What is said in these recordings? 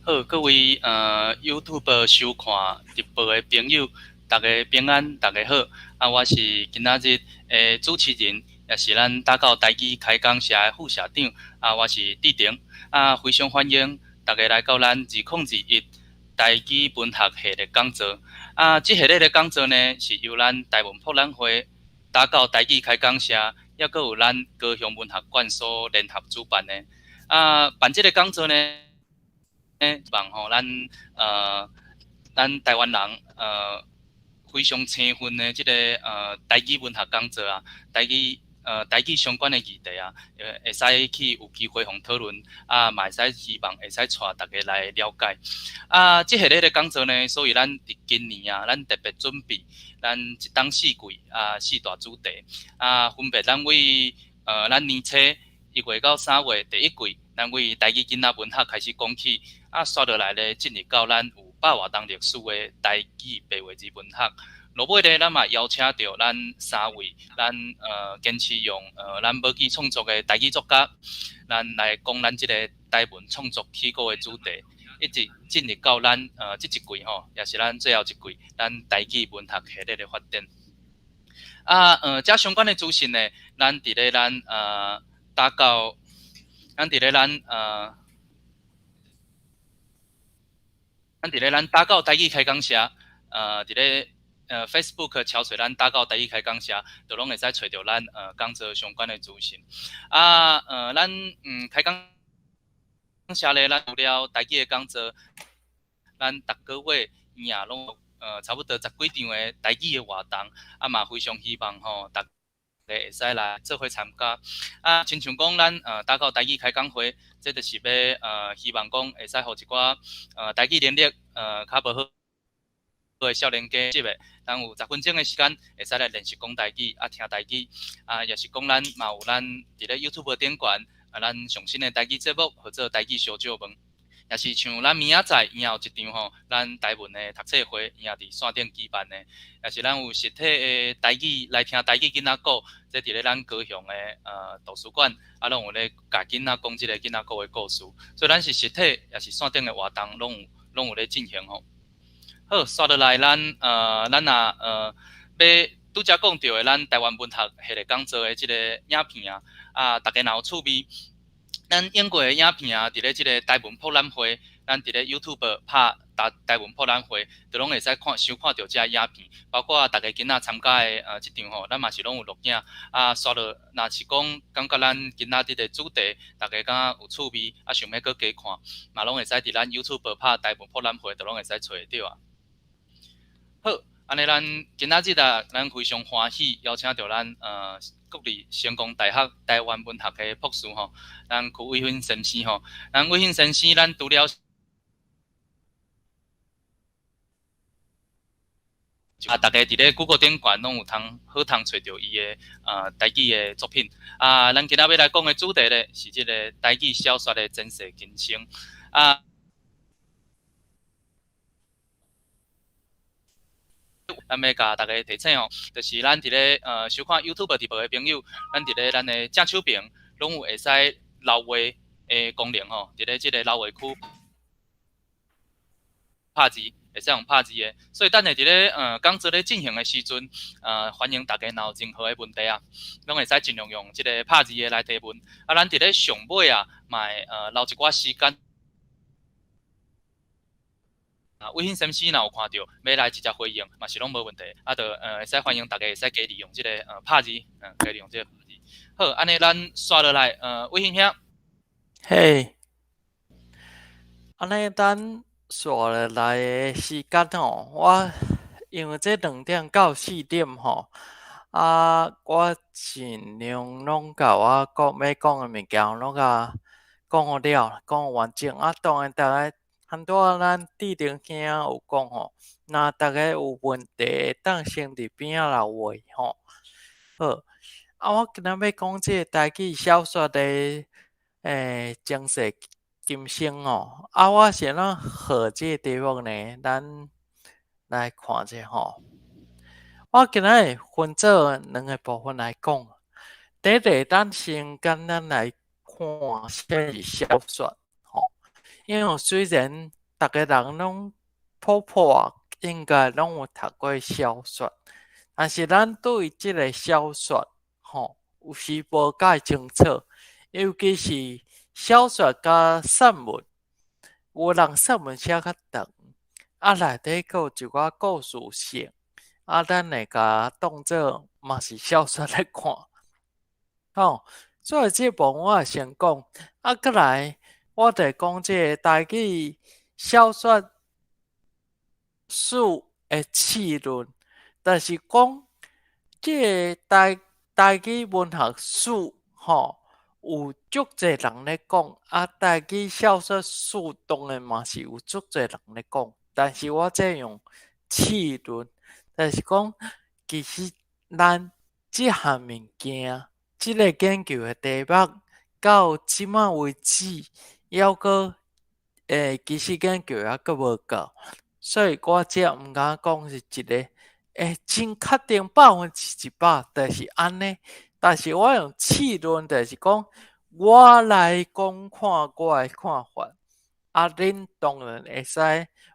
好，各位YouTube 收看直播的朋友，大家平安，大家好。啊，我是今仔日的主持人，也是咱打狗台語開講社的副社長。啊，我是志成。啊，非常歡迎大家來到咱2021台語文學系列講座。啊，這系列的講座呢，是由咱台文博覽會打狗台語開講社，抑閣有咱高雄文學館所聯合主辦的。啊，辦這個講座呢，希望吼，咱台灣人非常青分的這個台語文學講座啊，台語相關的議題啊，會使去有機會予討論，啊，嘛會使希望會使帶大家來了解。啊，這系列的講座呢，所以咱佇今年啊，咱特別準備咱一冬四季啊，四大主題啊，分別咱為咱年初1月到3月第一季，咱為台語囡仔文學開始講起，啊，紲落來咧，進入到咱有百外冬歷史的台語白話字文學。落尾咧，咱嘛邀請著咱三位，咱堅持用咱母語創作的台語作家，咱來講咱這個台文創作起鼓的主題，一直進入到咱這一季吼，也是咱最後一季，咱台語文學系列的發展。啊，這相關的資訊呢，咱佇咧咱打狗台語開講社，佇咧Facebook 搜尋咱打狗台語開講社，就攏會使揣著咱講座相關的資訊。啊，咱開講社咧，咱除了台語的講座，咱逐個月伊也攏差不多十幾場的台語的活動，啊嘛非常希望吼，逐家會使來做伙參加。啊，親像講咱打狗台語開講會，這就是欲希望講會使予一寡台語能力較無好的少年家級的，咱有10分鐘的時間，會使來練習講台語，啊聽台語，啊也是講咱嘛有咱佇咧 YouTube 頂懸，啊咱上新的台語節目，號做台語相借問。也是像咱明仔載，伊也有一場吼，咱台文的讀冊會，伊也佇線頂舉辦的。也是咱有實體的台語來聽台語囡仔故，這佇咧咱高雄的圖書館，啊攏有咧共囡仔講這个囡仔故的故事。所以咱是實體，也是線頂的活動，攏有咧進行吼。好，紲落來咱若欲拄才講著的咱台灣文學系列講座的這个影片啊，啊，大家若有趣味，咱影過的影片啊，佇咧這个台文博覽會，咱佇咧 YouTube 拍台文博覽會，就攏會使看收看著這影片，包括大家今仔參加的這場吼，咱嘛是攏有錄影。啊，紲落若是講感覺咱今仔日的主題，大家感覺有趣味，啊，想欲閣加看，嘛攏會使佇咱 YouTube 拍台文博覽會，就攏會使揣會著啊。好，按呢咱今仔日啊，咱非常歡喜邀請著咱國立成功大學台灣文學的博士吼，咱區偉芬先生吼，咱偉芬先生，咱除了啊，大家佇咧 Google 頂懸攏有通好通揣著伊的台語的作品。啊，咱今仔欲來講的主題咧，是這个台語小說的前世今生。啊，咱欲共大家提醒哦，就是咱佇咧收看 YouTube 直播的朋友，咱佇咧咱的正手邊攏有會使留話的功能吼，佇咧這个留話區拍字，會使用拍字的。所以等下佇咧講座咧進行的時陣，歡迎大家若有任何的問題啊，攏會使盡量用這个拍字的來提問。啊，咱佇咧上尾啊，嘛會留一寡時間。啊，偉芬先生若有看著，欲來直接回應，嘛是攏無問題。啊，就會使歡迎大家會使加利用這个拍字，加利用這个拍字。好，按呢咱紲落來，偉芬兄。嘿，按呢咱紲落來的時間吼，我因為這2點到4點吼，啊，我盡量攏共我講欲講的物件攏共講予了，講完整。啊，當然逐家拄仔咱志玲兄有講吼，若逐家有問題，會當先佇邊仔留話吼。好，啊，我今仔欲講這個台語小說的前世今生吼。啊，我是按怎學這個題目呢？咱來看者吼。我今仔會分做兩個部分來講。第一個，咱先簡單來看啥是小說吼。因為雖然逐个人攏普普應該攏有讀過小說，但是咱對這个小說吼，有時無蓋清楚，尤其是小說佮散文，有的人散文寫較長，啊內底閣有一寡故事性，啊咱會共當做嘛是小說來看，吼。所以這部分我會先講，啊，閣來我就會講這個台語小說史的試論，但是講這个台語文學史吼，有足濟人咧講，啊，台語小說史當然嘛是有足濟人咧講，但是我這用試論，就是講其實咱這項物件，這个研究的題目到這馬為止，猶閣其實研究猶閣無夠，所以我這毋敢講是一个真確定100%就是按呢。但是我用試論，就是講我來講看我的看法，啊，恁當然會使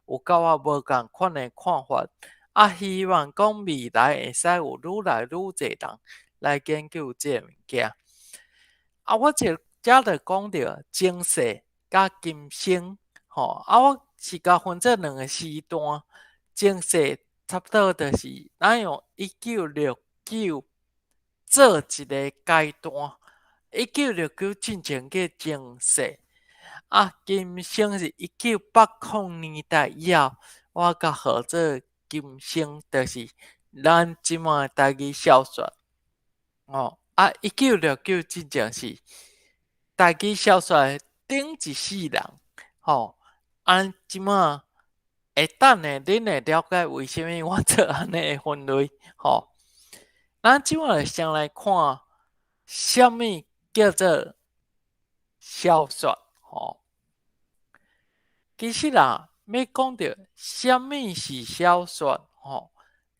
有佮我無仝款的看法，啊，希望講未來會使有愈來愈濟人來研究這个物件。啊，我這遮就講著前世佮今生，吼，啊，我是共分做兩个時段，前世差不多就是咱用1969做一个階段，一九六九進前叫前世，啊，今生是1980年代以後，我共號做今生，就是咱這馬台語小說，吼，啊，一九六九進前是台語小說的頂一世人，吼，啊，這馬會等下恁會了解為啥物我做按呢的分類，吼。咱這馬就先來看啥物叫做小說，吼。其實啦，欲講著啥物是小說，吼，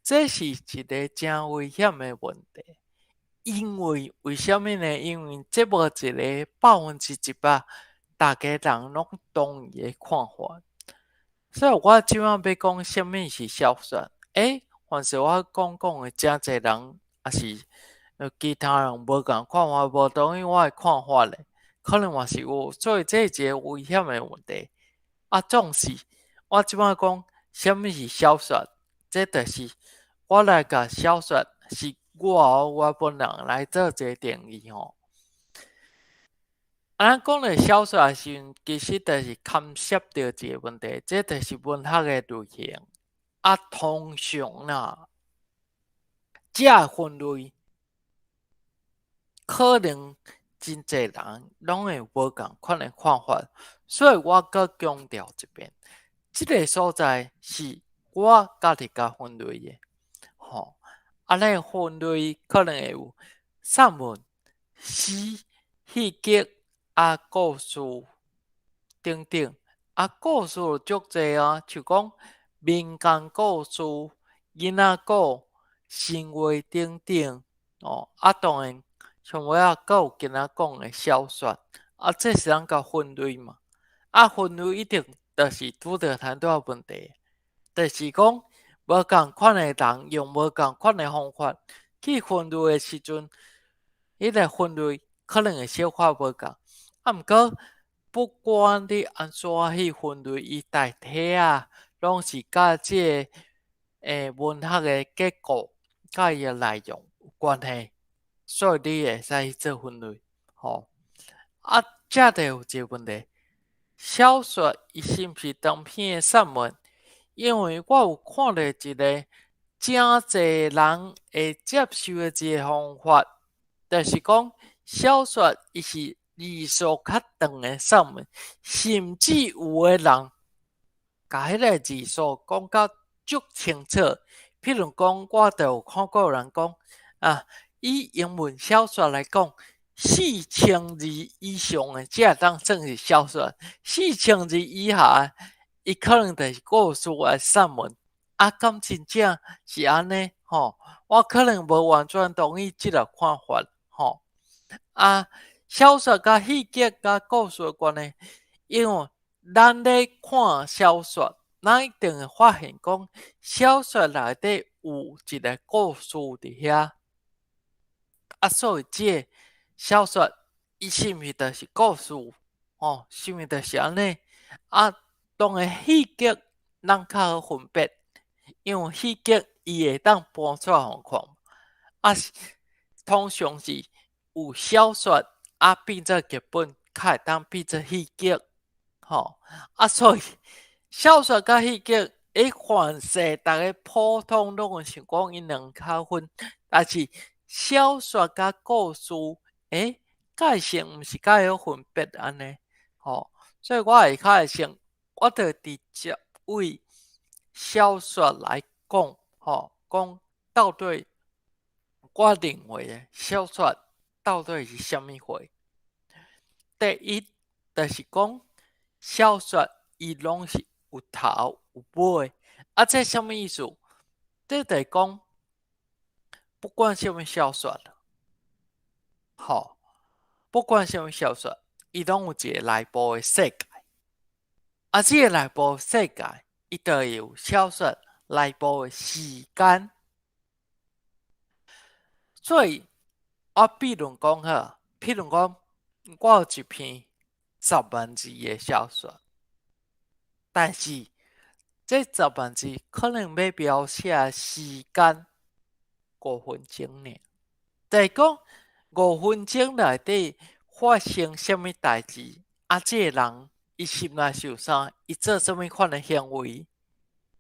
這是一个誠危險的問題。因為為啥物呢？因為這無一个100%逐家人攏同意的看法。所以我這馬欲講啥物是小說，欸，凡是我講講的，誠濟人抑是其他人無仝看法，無同意我的看法咧，可能嘛是有，所以這是一个危險的問題。啊，總是我這馬講啥物是小說，這就是我來共小說是我我本人來做一个定義吼。啊，咱講著小說的時陣，其實就是牽涉著一个問題，這就是文學的類型。啊，通常啦，這个分類可能真濟人攏會無仝款的看法，所以我閣強調一遍，這个所在是我家己共分類的，吼。啊，咱分類可能會有散文、詩、戲劇啊、故事等等。啊，故事就足濟啊，像講民間故事、囡仔故、神話等等，哦，啊，當然上尾仔閣有今仔講的小說，啊，這是咱共分類嘛。啊，分類一定就是拄著頭拄仔問題，就是講無仝款的人用無仝款的方法去分類的時陣，彼个分類可能會小可無仝。啊，毋過不管你按怎去分類，伊大體啊，攏是佮這个文學的結構佮伊的內容有關係，所以你會使去做分類，吼。啊，這就有一个問題，小說伊是毋是長篇的散文？因為我有看著一个誠濟人會接受的一个方法，就是講小說伊是字數較長的散文，甚至有的人共彼个字數講甲足清楚。譬如講，我就有看過有人講，啊，以英文小說來講，4000字以上的才會當算是小說，4000字以下的，伊可能就是故事抑散文。啊，敢真正是按呢？吼，我可能無完全同意這个看法，吼。啊，小說佮戲劇佮故事的關係，因為咱咧看小說，咱一定會發現講，小說內底有一个故事佇遐。啊，所以這个小說，伊是毋是就是故事？吼，是毋是就是按呢？啊，當然戲劇咱較好分別，因為戲劇伊會當搬出來予看。啊，通常是有小說啊變做劇本，較會當變做戲劇，吼。啊，所以小說佮戲劇，欸，凡勢逐家普通攏會想講𪜶兩個較分，但是小說佮故事，欸，界線毋是介好分別按呢，吼。所以我會較會先，我就直接為小說來講，吼，講到底我認為的小說到底是啥物貨？第一，就是講小說伊攏是有頭有尾，啊，這啥物意思？這就是講，不管啥物小說，吼，不管啥物小說，伊攏有一個內部的世界。啊，這个內部世界，伊就會有小說內部的時間。所以，我比如講好，譬如講，我有一篇10萬字的小說，但是這十萬字可能欲描寫時間五分鐘爾，就是講五分鐘內底發生啥物代誌，啊，這个人伊心內想啥，伊做啥物款的行為，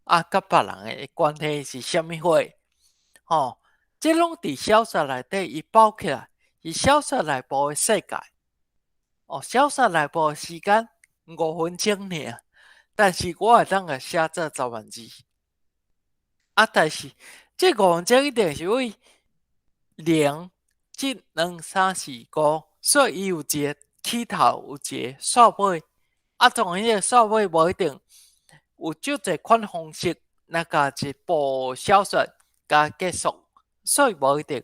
啊，佮別人的關係是啥物貨，吼，這攏佇小說內底伊包起來，是小說內部的世界。哦，小說內部的時間五分鐘爾，但是我會當共寫做十萬字。啊，但是這五分鐘一定是為零、一、兩、三、四、五，所以伊有一个起頭，有一個煞尾。啊，當然，彼個煞尾無一定有足濟款方式來共一部小說共結束，所以無一定。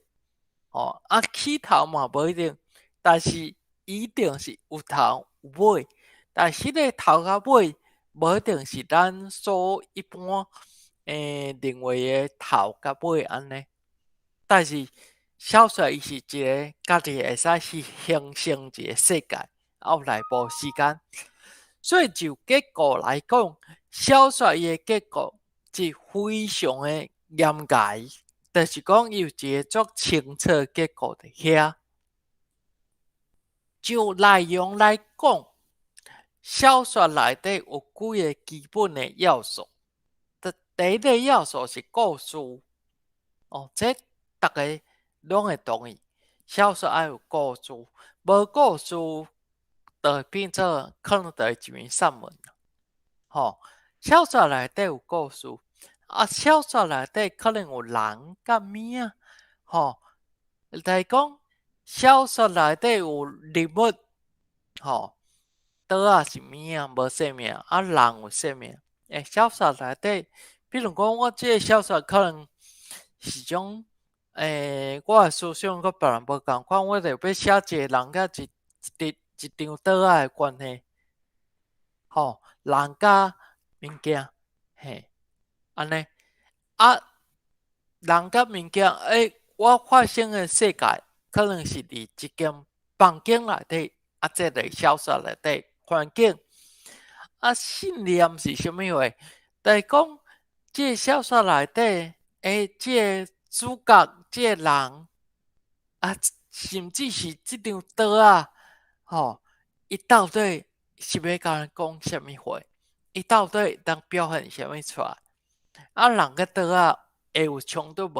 哦，啊，起頭嘛無一定，但是一定是有頭有尾。但是彼个頭佮尾無一定是咱所一般認為的頭佮尾按呢。但是小說伊是一个家己會使去形成一个世界，啊有內部時間。所以就結構來講，小說伊的結構是非常的嚴格，就是講伊有一個足清楚的結構佇遐。就內容來講，小說內底有幾个基本的要素。第一个要素是故事，哦，這逐家攏會同意。小說愛有故事，無故事就會變做可能就會一篇散文。吼，小說內底有故事，啊，小說內底可能有人佮物仔，吼，就是講小說內底有人物，吼，桌仔是物仔無生命，啊，人有生命。欸，小說內底，比如講，我這个小說可能是種，欸，我的思想佮別人無仝款，我就欲寫一个人佮一一一張桌仔的關係，吼，人佮物件，嘿，按呢，啊，人佮物件，欸，我發生的世界可能是佇一間房間內底，啊，這個小說內底環境，啊，信念是啥物貨？就是講，這个小說內底，欸，這个主角，這个人，啊，甚至是這張桌仔，吼，伊到底是欲共咱講啥物話？伊到底會當表現啥物出來？啊，人佮桌仔會有衝突無？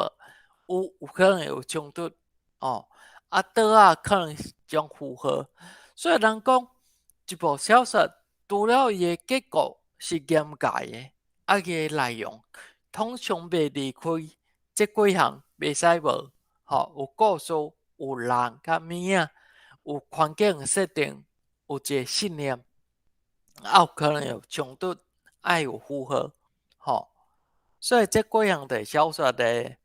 有，有可能會有衝突，哦。啊，桌仔可能是一種符號，所以人講一部小說除了伊的結構是嚴格的，啊，伊的內容通常袂離開這幾項，袂使無，吼，有故事，有人佮物仔，有環境的設定，有一個信念，啊，有可能有衝突，愛有符號，吼，所以這幾項就是小說的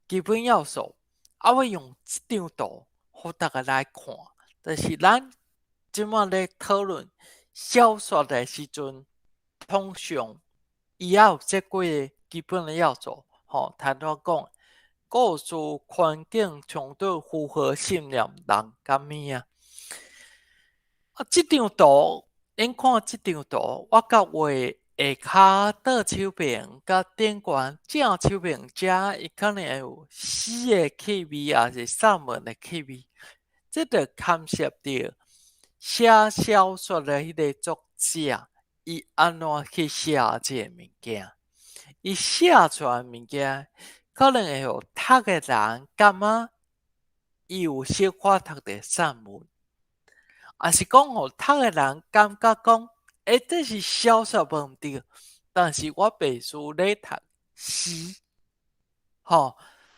基本要素。啊，我用這張圖予逐家來看，就是咱這擺咧討論小說的時陣，通常伊也有這幾个基本的要素，吼，頭拄仔講，故事、環境、衝突、符號、信念、人佮物仔。啊，這張圖，恁看這張圖，我佮畫下跤倒手爿佮頂懸正手爿遮，伊可能會有詩的氣味，抑是散文的氣味，這就牽涉著寫小說的彼个作者，伊按怎去寫這个物件？伊寫出來的物件，可能會予讀的人感覺伊有小可讀著散文，抑是講予讀的人感覺講，欸，這是小說無毋對，但是我袂輸咧讀詩，吼，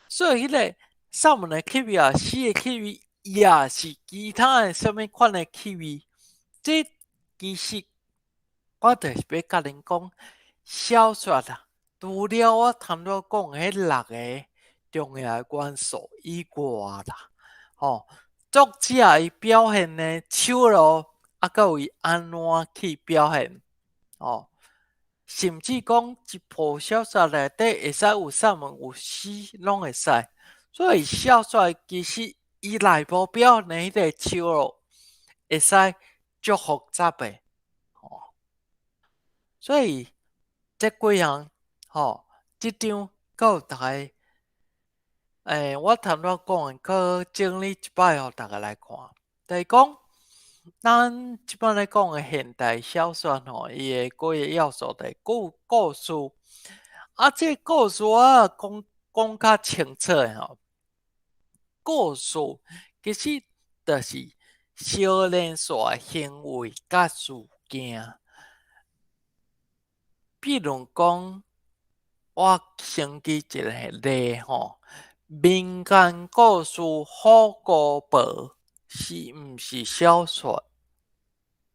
所以彼个散文的氣味啊，詩的氣味，抑是其他的啥物款的氣味，這其實我就是欲共恁講小說啊，除了我頭拄仔講的彼六个重要的元素以外啦，吼，作者伊表現的手路，啊，閣有伊按怎去表現，吼，甚至講一部小說內底會使有散文、有詩，攏會使。所以小說其實伊內部表現的彼个手路會使足複雜的，吼。所以這幾項，吼，這張閣予逐家，我頭拄仔講的，閣整理一擺予逐家來看，就是講，咱這擺咧講的現代小說吼，伊的幾个要素就是故事，啊，這个故事我講講較清楚的吼，故事其實就是相連紲的行為佮事件。比如講，我先舉一个例吼，民間故事《虎姑婆》是毋是小說？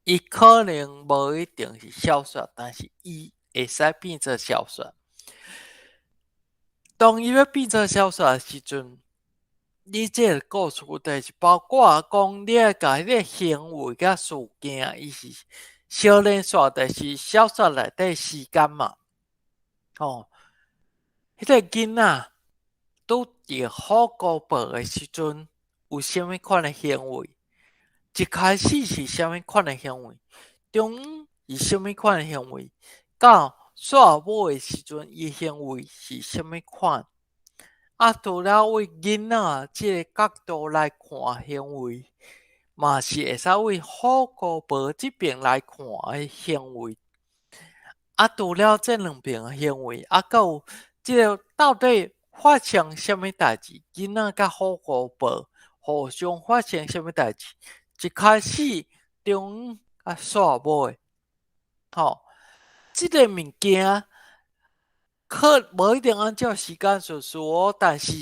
伊可能無一定是小說，但是伊會使變做小說。當伊欲變做小說的時陣，你這个故事就是包括講，你愛共彼个行為佮事件，伊是相連紲，就是小說內底時間嘛。吼，彼个囡仔拄著虎姑婆的時陣，有啥物款的行為？一開始是啥物款的行為？中間是啥物款的行為？到煞尾的時陣，伊行為是啥物款？啊，除了為囡仔這个角度來看行為，嘛是會使為虎姑婆這爿來看的行為。啊，除了這兩爿的行為，啊，閣有這个到底發生啥物代誌？囡仔佮虎姑婆互相發生啥物代誌？一開始、中間佮煞尾，吼，這个物件可無一定按照時間順序哦，但是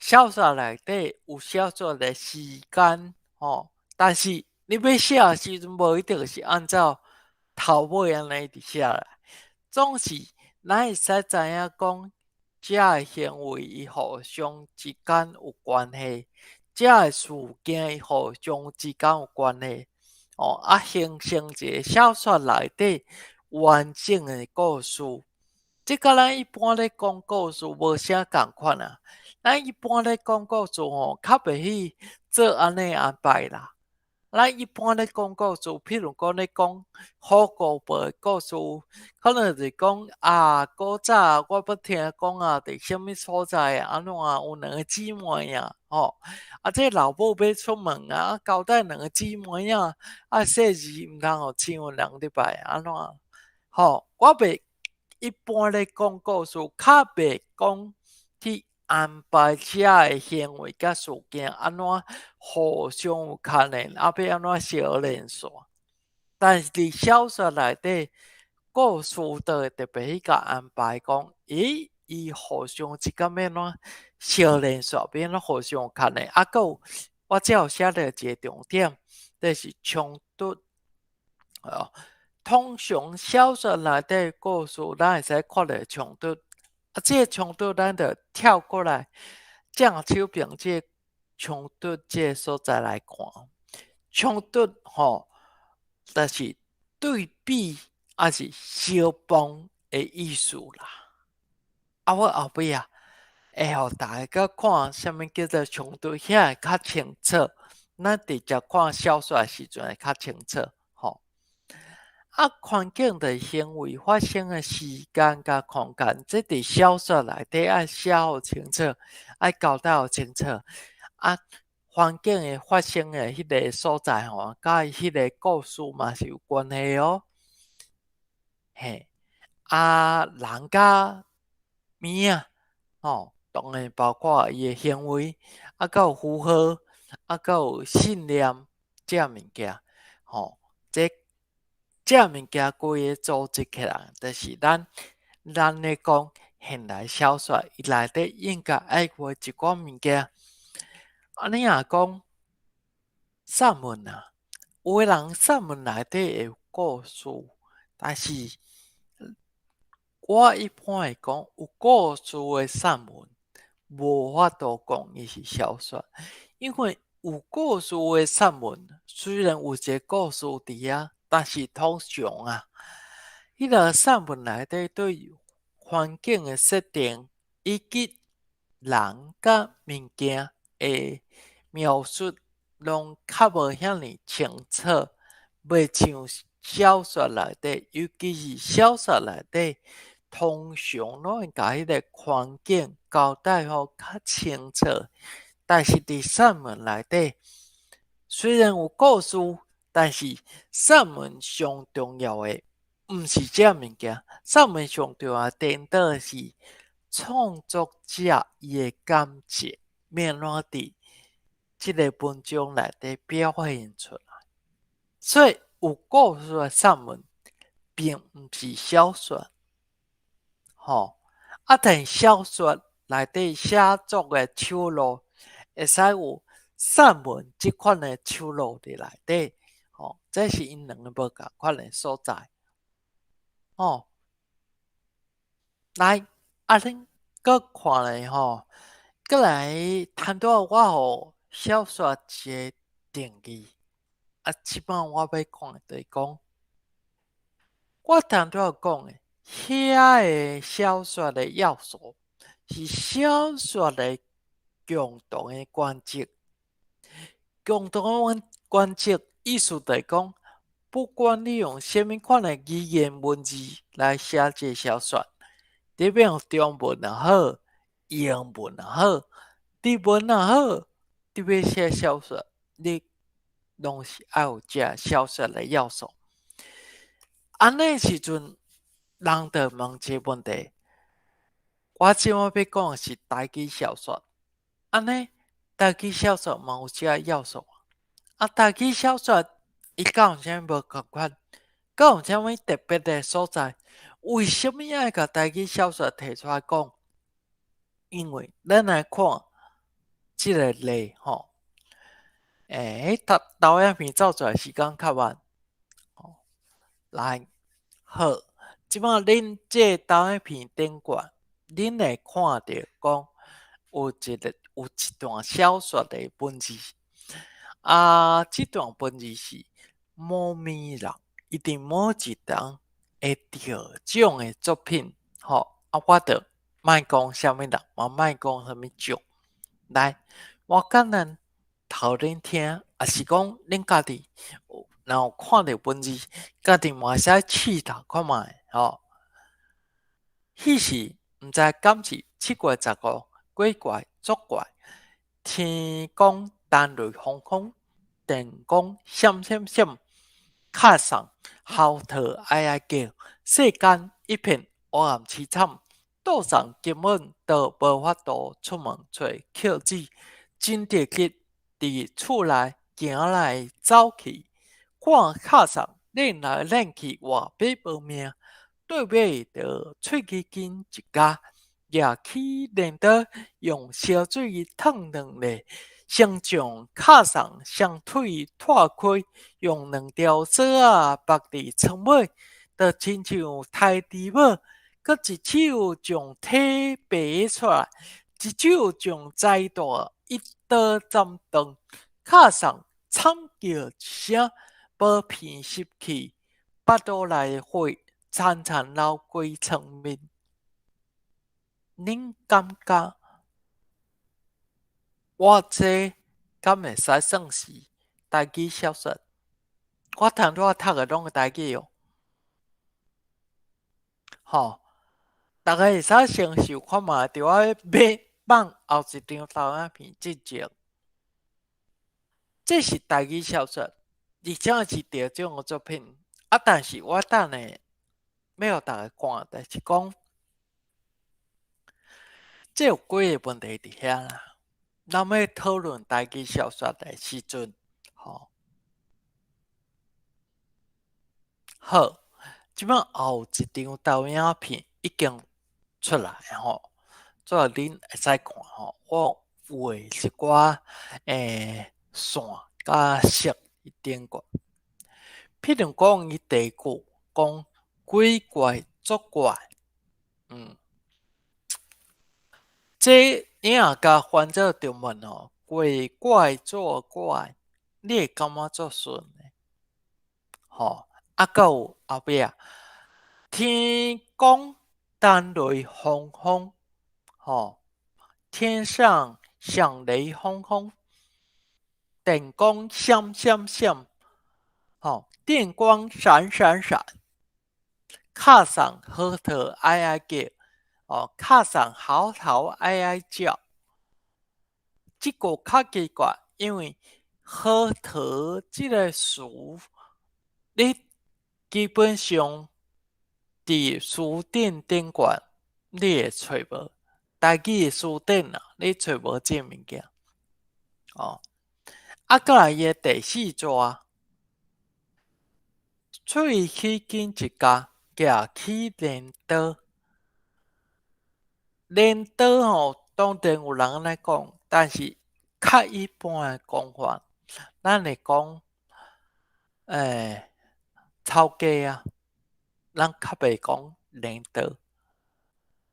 小說內底有小說的時間，吼，但是你欲寫的時陣，無一定是按照頭尾按呢一直寫來，總是咱會使知影講，這个行為伊互相之間有關係，這个事件伊互相之間有關係，哦，啊，形成一个小說內底完整的故事。這佮咱一般咧講故事無啥仝款啊。咱一般咧講故事吼，較袂去做按呢安排啦。咱一般咧講故事，譬如講咧講虎姑婆的故事，可能就是講啊，古早我捌聽講啊，佇啥物所在啊，按怎啊，有兩個姊妹啊，吼，啊，這老母欲出門啊，交代兩個姊妹啊，啊，細字毋通予親有人入來，按怎，吼，我袂一般咧講故事，較袂講去安排這个行為佮事件按怎互相有牽連，啊，欲按怎相連紲。但是佇小說內底，故事就會特別去共安排講，咦，伊互相之間欲按怎相連紲，欲按怎互相有牽連，啊，閣有我這有寫著一个重點，就是衝突。哦，通常小說內底故事，咱會使看著衝突。啊，這个衝突咱就跳過來正手爿這個衝突這个所在來看。衝突吼，就是對比，抑是相碰的意思啦。啊，我後尾啊，會予大家看啥物叫做衝突，遐會較清楚。咱直接看小說的時陣會較清楚，吼。啊，環境的行為發生的時間佮空間，這佇小說內底愛寫予清楚，愛交代予清楚。啊，環境的發生的彼个所在吼，佮彼个故事嘛是有關係哦。嘿，啊，人佮物仔，吼，當然包括伊的行為，啊，閣有符號，啊，閣有信念，這物件，吼，這物件規个組織起來，就是咱咧講現代小說，伊內底應該愛有的一寡物件。啊，你若講散文啊，有的人散文內底會有故事，但是我一般會講有故事的散文，無法度講伊是小說，因為有故事的散文，雖然有一个故事佇遐，但是通常啊，彼个散文內底對環境的設定以及人佮物件的描述，攏較無遐爾清楚，袂像小說內底，尤其是小說內底，通常攏會共彼个環境交代予較清楚。但是佇散文內底，雖然有故事，但是散文上重要的毋是這物件，散文上重要的顛倒是創作者伊的感情，欲按怎佇這个文章內底表現出來。所以有故事的散文，並毋是小說，吼。啊，但小說內底寫作的手路，會使有散文這款的手路佇內底，吼，這是𪜶兩个無仝款的所在，吼。來，啊，恁閣看咧吼，閣來談到我予小說一个定義。啊，這擺我欲講的就是講，我頭拄仔講的，遐个小說的要素是小說的共同的原則。共同的原則意思就是講，不管你用啥物款的語言文字來寫這个小說，你欲用中文也好，英文也好，日文也好，你欲寫小說，你攏是愛有這小說的要素。按呢時陣，人就問一个問題：我這擺欲講的是台語小說，按呢台語小說嘛有這要素？啊，台語小說伊敢有啥物無仝款？敢有啥物特別的所在？為啥物愛共台語小說提出來講？因為咱來看這个例吼，欸，彼投影片走出來時間較慢。來，好，這擺恁這個投影片頂懸，恁會看著講有一段小說的文字。啊，這段文字是某物人伊佇某一冬會得獎的作品，吼，啊，我就莫講啥物人，嘛莫講啥物獎。來，我簡單讀予恁聽，抑是講恁家己若有看著文字，家己嘛會使試讀看覓，吼。彼時毋知敢是7月15，鬼怪作怪，天公陳雷轟轟，電光閃閃閃，敲送嚎啕哀哀叫，世間一片黑暗淒慘，道上根本都無法度出門揣抾子，真著急佇厝內行來走去，看敲送練來練去活欲無命，對尾就喙齒筋一咬，攑起鐮刀用燒水燙兩下，先將敲送雙腿拖開，用兩條索仔縛佇床尾，就親像刣豬母，閣一手將體拔出來，一手將臍帶一刀斬斷，敲送慘叫一聲，無鼻吸氣，腹肚內的火摻摻流規床面。恁感覺我這敢會使算是台語小說？我頭拄仔讀的攏是台語哦。吼，逐家會使承受看覓，佇我欲放後一張投影片進前，這是台語小說，而且是得獎的作品。啊，但是我等下欲予逐家看，就是講，這有幾个問題佇遐啦。咱欲討論台語小說的時陣，吼，好，這擺後一張投影片已經出來吼，所以恁會使看吼。我有的一寡線佮色頂懸。譬如講，伊第一句講鬼怪作怪，這你若共翻做中文吼，鬼怪作怪，你會感覺足順的，吼。啊，閣有後壁天公彈雷轟轟，吼，天上響雷轟轟，電光閃閃閃，吼，電光閃閃閃，敲送核桃哀哀叫，哦，敲送核桃哀哀叫。這句較奇怪，因為核桃這个詞，你基本上佇詞典頂懸，你會揣無台語的詞典啊，你揣無這个物件。哦，啊，閣來伊的第四逝，喙齒緊一咬，舉起鐮刀。鐮刀吼，當然有人按呢講，但是較一般的講法，咱會講，草雞啊，咱較袂講鐮刀，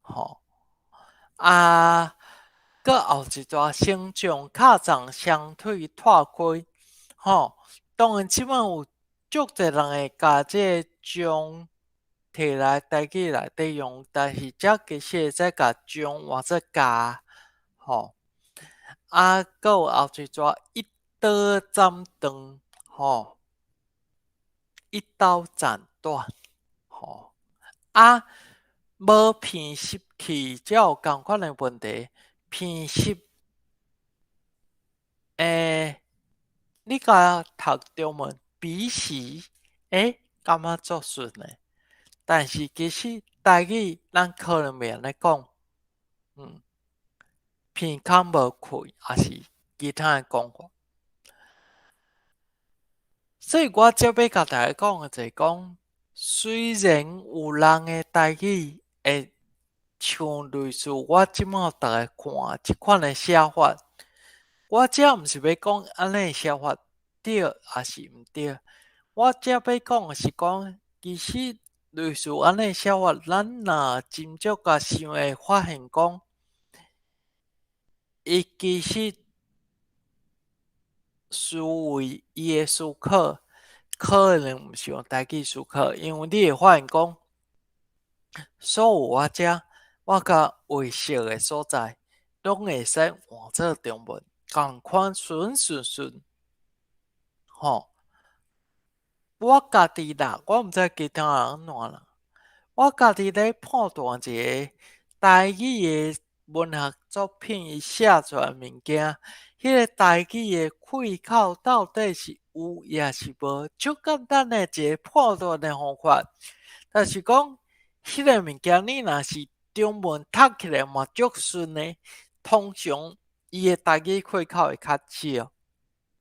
吼。啊，閣後一逝，升將敲送雙腿脫開，吼。當然這擺有足濟人會共這个將提來台語內底用，但是這其實會使共將換做共，吼。啊，閣有後一逝，一刀斬斷，吼，一刀斬斷，吼。啊，無鼻吸氣，這有仝款的問題。鼻吸，你共讀中文，鼻息，感覺足順的。但是其實台語咱可能袂按呢講，鼻孔無開，抑是其他的講法。所以我這欲共大家講的就是講，雖然有人的台語會像類似我這擺予逐家看這款的寫法，我這毋是欲講按呢寫法對抑是毋對，我這欲講的是講，其實類似按呢寫法，咱若斟酌共想會發現講，伊其實思維伊的思考可能毋是用台語思考，因為你會發現講，所有我這我共畫色的所在，攏會使換做中文，仝款順順順，吼。我家己啦，我毋知其他人按怎啦。我家己咧判斷一个台語的文學作品，伊寫出來的物件，彼个台語的開口到底是有抑是無？足簡單的一個判斷的方法，就是講，彼个物件你若是中文讀起來嘛足順的，通常伊的台語開口會較少，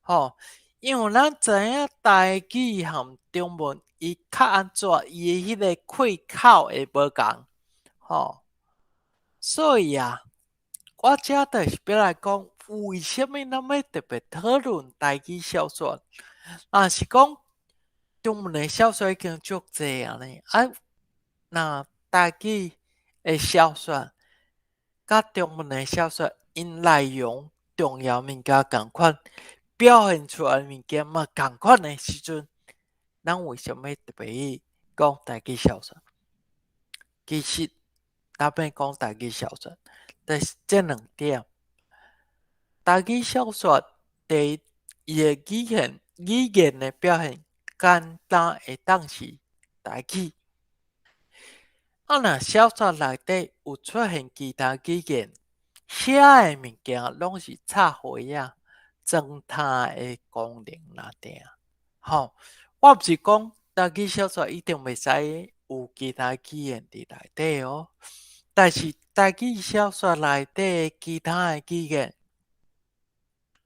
吼。因為咱知影台語和中文伊較按怎，伊的彼个開口會無仝，吼。所以啊，我這就是欲來講，為啥物咱欲特別討論台語小說？若是講中文的小說已經足濟啊呢，啊，若台語的小說佮中文的小說，𪜶內容重要物件仝款，表現出來的物件嘛仝款的時陣，咱為啥物特別去講台語小說？其實，咱欲講台語小說，就是這兩點。台語小說第一，伊的語言的表現簡單會當是台語。啊，若小說內底有出現其他語言，遐的物件攏是插花仔、裝屐的功能爾爾。吼，我毋是講台語小說一定袂使有其他語言佇內底哦，但是台語小說內底其他的語言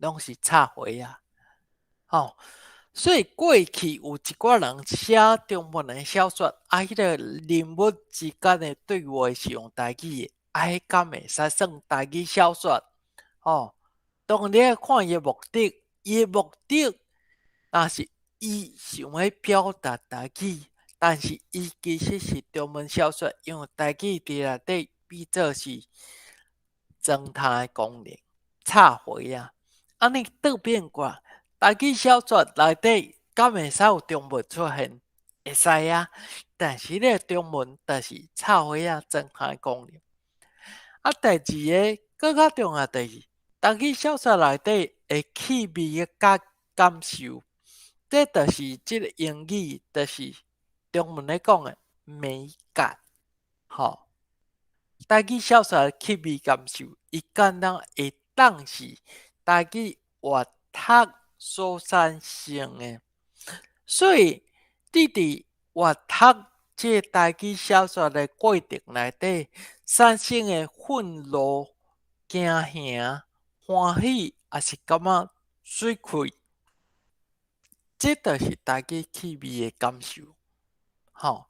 攏是插花仔。吼，所以過去有一寡人寫中文的小說，啊，彼个人物之間的對話是用台語的，啊，彼敢會使算台語小說？吼，當然你愛看伊的目的，伊的目的若是伊想欲表達台語，但是伊其實是中文小說，因為台語佇內底變做是裝屐的功能，插花仔。按呢倒變過來，台語小說內底敢會使有中文出現？會使啊，但是彼个中文就是插花仔裝屐的功能。啊，第二个閣較重要就是台語小說內底的氣味佮感受，這就是這个英語，就是中文咧講的美感，吼。台語小說的氣味感受，伊敢若會當是台語閱讀所產生的，所以你佇閱讀這个台語小說的過程內底產生的憤怒、驚嚇、歡喜，抑是感覺媠氣，這就是台語氣味的感受，吼。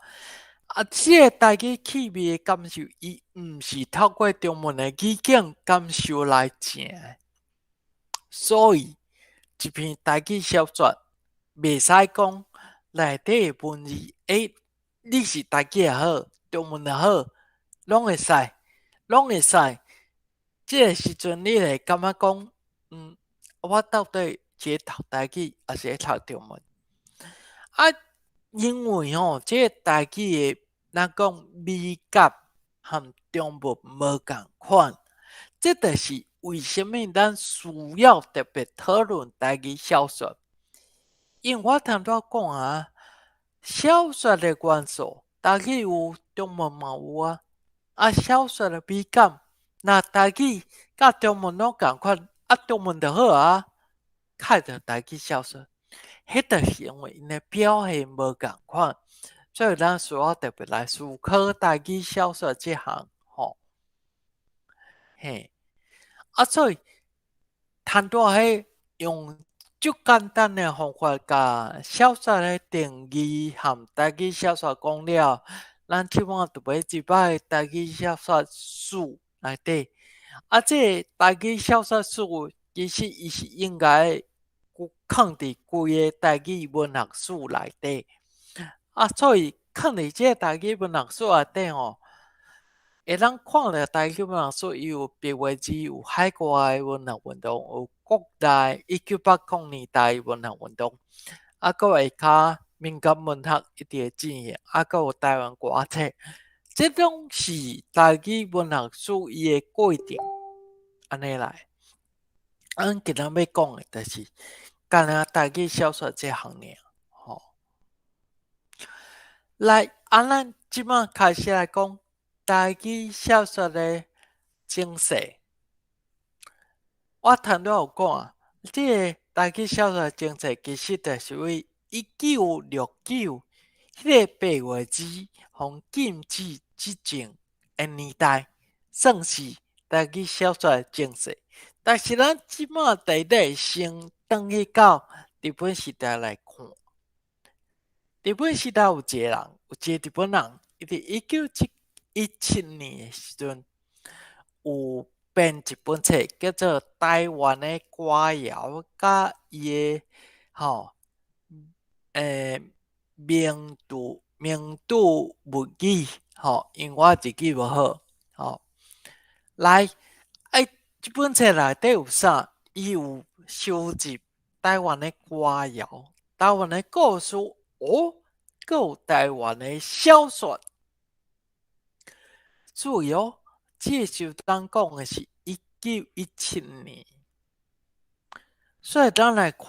啊，這个台語氣味的感受，伊毋是透過中文的語境感受來成的，所以一篇台語小說袂使講內底的文字，欸，你是台語也好，中文也好，攏會使，攏會使。這个時陣你會感覺講，我到底是咧讀台語，抑是咧讀中文？啊，因為吼，這个台語的咱講美感和中文無仝款，這就是為啥物咱需要特別討論台語小說。因為我頭拄仔講啊，小說的元素，台語有，中文嘛有啊。啊，小說的美感，若台語佮中文攏仝款，啊，中文就好啊，較著台語小說。彼就是因為𪜶的表現無仝款，所以咱需要特別來思考台語小說這項吼。嘿，啊，所以頭拄仔彼用足簡單的方法，共小說的定義和台語小說講了，咱這擺就欲入來台語小說史內底。啊，這个台語小說史其實伊是應該囥佇規个台語文學史內底。啊，所以囥佇這个台語文學史內底吼，會當看著台語文學史，伊有白話字，有海外的文學運動，有國內1980年代文學運動，啊，閣下跤民間文學一直進行，啊，閣有台灣歌冊，這攏是台語文學史伊的過程，按呢來。咱今仔欲講的，就是干焦台語小說這項爾，吼。來，啊，咱這擺開始來講台語小說的前世。我頭拄有講啊，這个台語小說的前世其實就是為1969彼個白話字予禁止之前的年代，算是台語小說的前世。但是咱這擺得咧先轉去到日本時代來看，日本時代有一個人，有一個日本人，伊佇1917年的時陣，有編一本冊叫做《臺灣的歌謠》佮伊的吼，名著物語，吼，因為我日語無好，吼，來，欸，這本冊內底有啥？伊有收集臺灣的歌謠、臺灣的故事，活哦，閣有台灣的小說。注意哦，這个時咱講的是1917年，所以咱來看，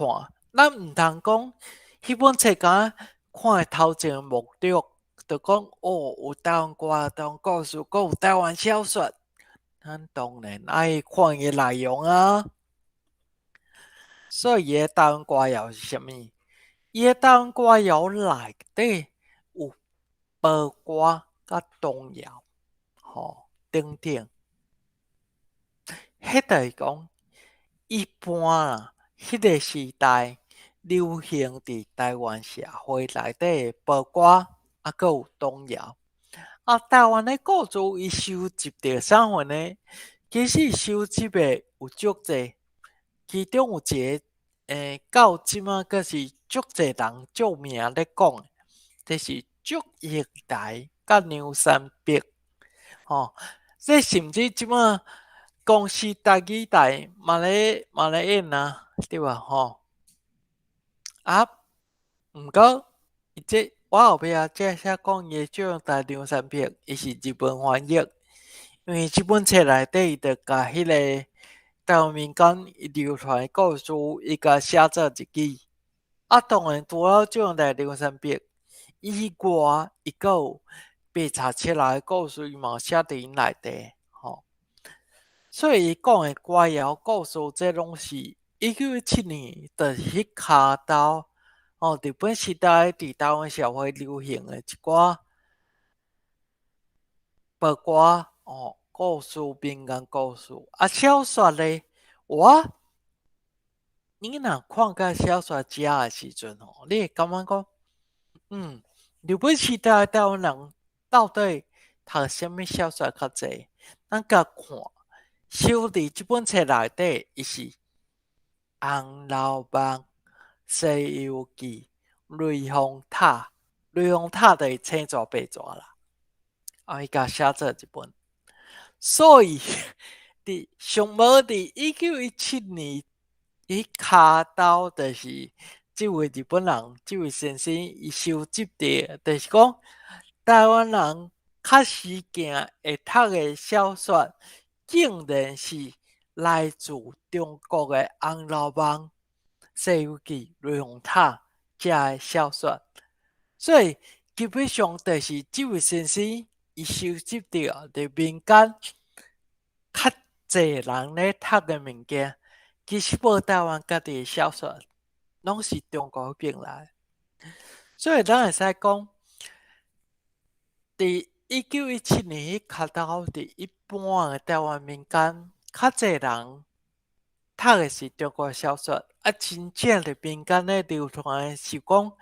咱毋通講彼本冊敢看的頭前的目錄，就講哦，有台灣歌、台灣故事，閣有台灣小說。咱當然愛看伊的內容啊。所以伊的台灣歌謠是啥物？伊的台灣歌謠內底有褒歌佮童謠，吼等等。彼就是講一般啦，彼个時代流行佇台灣社會內底的褒歌，啊，閣有童謠。啊，台灣的故事伊收集著啥貨呢？其實收集的有足濟，其中有一个，到這馬閣是足濟人足名咧講的，就是祝英台佮梁山伯，吼。這甚至這馬公視台語台嘛咧演啊，對無吼？啊，毋過伊這我後壁才寫講伊的祝英台梁山伯，伊是日文翻譯，因為這本冊內底伊就共彼個台灣民間伊流傳的故事，伊共寫做日語。啊，當然除了祝英台梁山伯以外，伊閣有白賊七老的故事，伊嘛有寫佇𪜶內底，吼。所以伊講的歌謠故事，這攏是1917年，就是彼跤頭，吼，日本時代佇台灣社會流行的一寡褒歌，吼，故事、民間故事。啊，小說咧，我你若看到小說遮的時陣吼，你會感覺講，日本時代台灣人到底讀啥物小說較濟？咱共看，收佇這本冊內底，伊是《紅樓夢》、《西遊記》、《雷峰塔》，雷峰塔就是青蛇白蛇啦。啊，伊共寫做一本，所以佇上無佇1917年，彼跤頭就是這位日本人，這位先生伊收集著，就是講台灣人較時行會讀的小說，竟然是來自中國的《紅樓夢》、《西遊記》、《雷峰塔》遮的小說，所以基本上就是這位先生伊收集著佇民間較濟人咧讀的物件，其實無台灣家己的小說，攏是中國彼邊來。所以咱會使講，佇1917年彼跤頭，佇一般的台灣民間，較濟人讀的是中國小說，啊，真正佇民間咧流傳的是講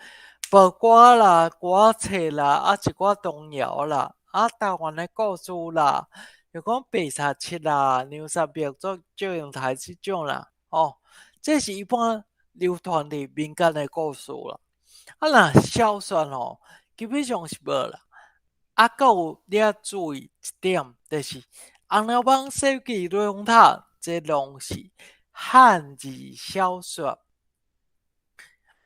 褒歌啦、歌仔冊啦，啊，一寡童謠啦，啊，台灣的故事啦，就講白賊七啦、梁山伯做祝英台這種啦，吼，這是一般流傳佇民間的故事啦。啊，若小說吼，基本上是無啦。啊，閣有你愛注意一點，就是《紅樓夢》《西遊記》《雷峰塔》，這攏是漢字小說。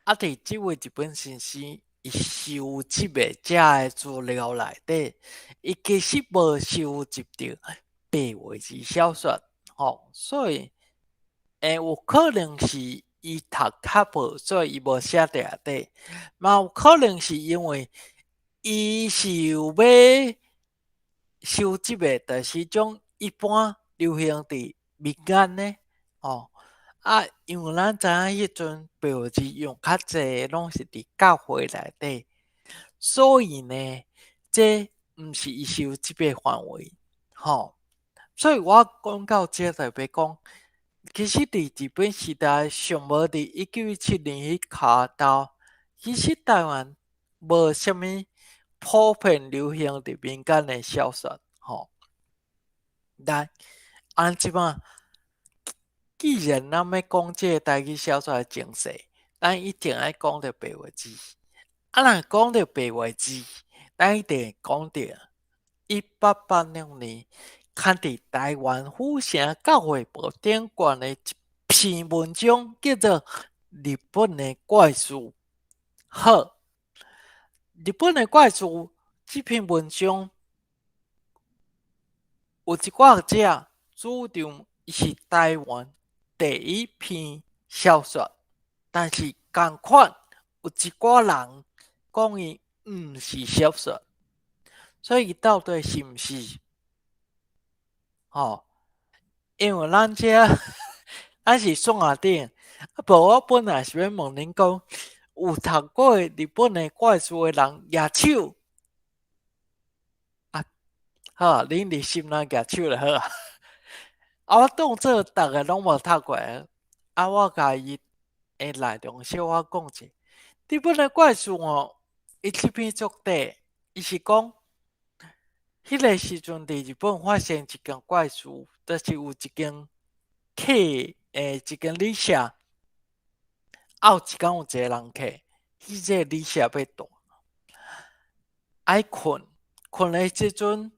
啊，佇這位日本先生伊收集的遮的資料內底，伊其實無收集著白話字小說，吼，所以有可能是伊讀較無，所以伊無寫佇內底，嘛有可能是因為伊是有欲收集的，就是種一般流行佇民間的，吼。啊，因為咱知影彼陣白話字用較濟，攏是佇教會內底，所以呢，這毋是伊收集的範圍，吼。所以我講到這就欲講，其實佇日本時代，上無佇1917年彼跤頭，其實台灣無啥物普遍流行佇民間的小說，吼。來，按這擺，既然咱欲講這个台語小說的前世，咱一定愛講著白話字。啊，若講著白話字，咱一定會講著1886年，刊佇台灣府城教會報頂懸的一篇文章，叫做《日本的怪事》。好，日本的怪事這篇文章，有一寡學者主張伊是台灣第一篇小說，但是仝款有一寡人講伊毋是小說，所以到底是毋是？吼，因為咱這咱是線頂，啊無我本來是欲問恁講，有讀過日本的怪事的人舉手。啊，好啊，恁佇心內舉手就好啊。啊，我當做逐个攏無讀過，啊，我共伊的內容小可講者。日本的怪事吼，伊這篇作者，伊是講，彼个時陣佇日本發生一件怪事，就是有一間客，一間旅社，啊，有一工有一个人客，彼這個旅社欲蹛，愛睏，睏的時陣，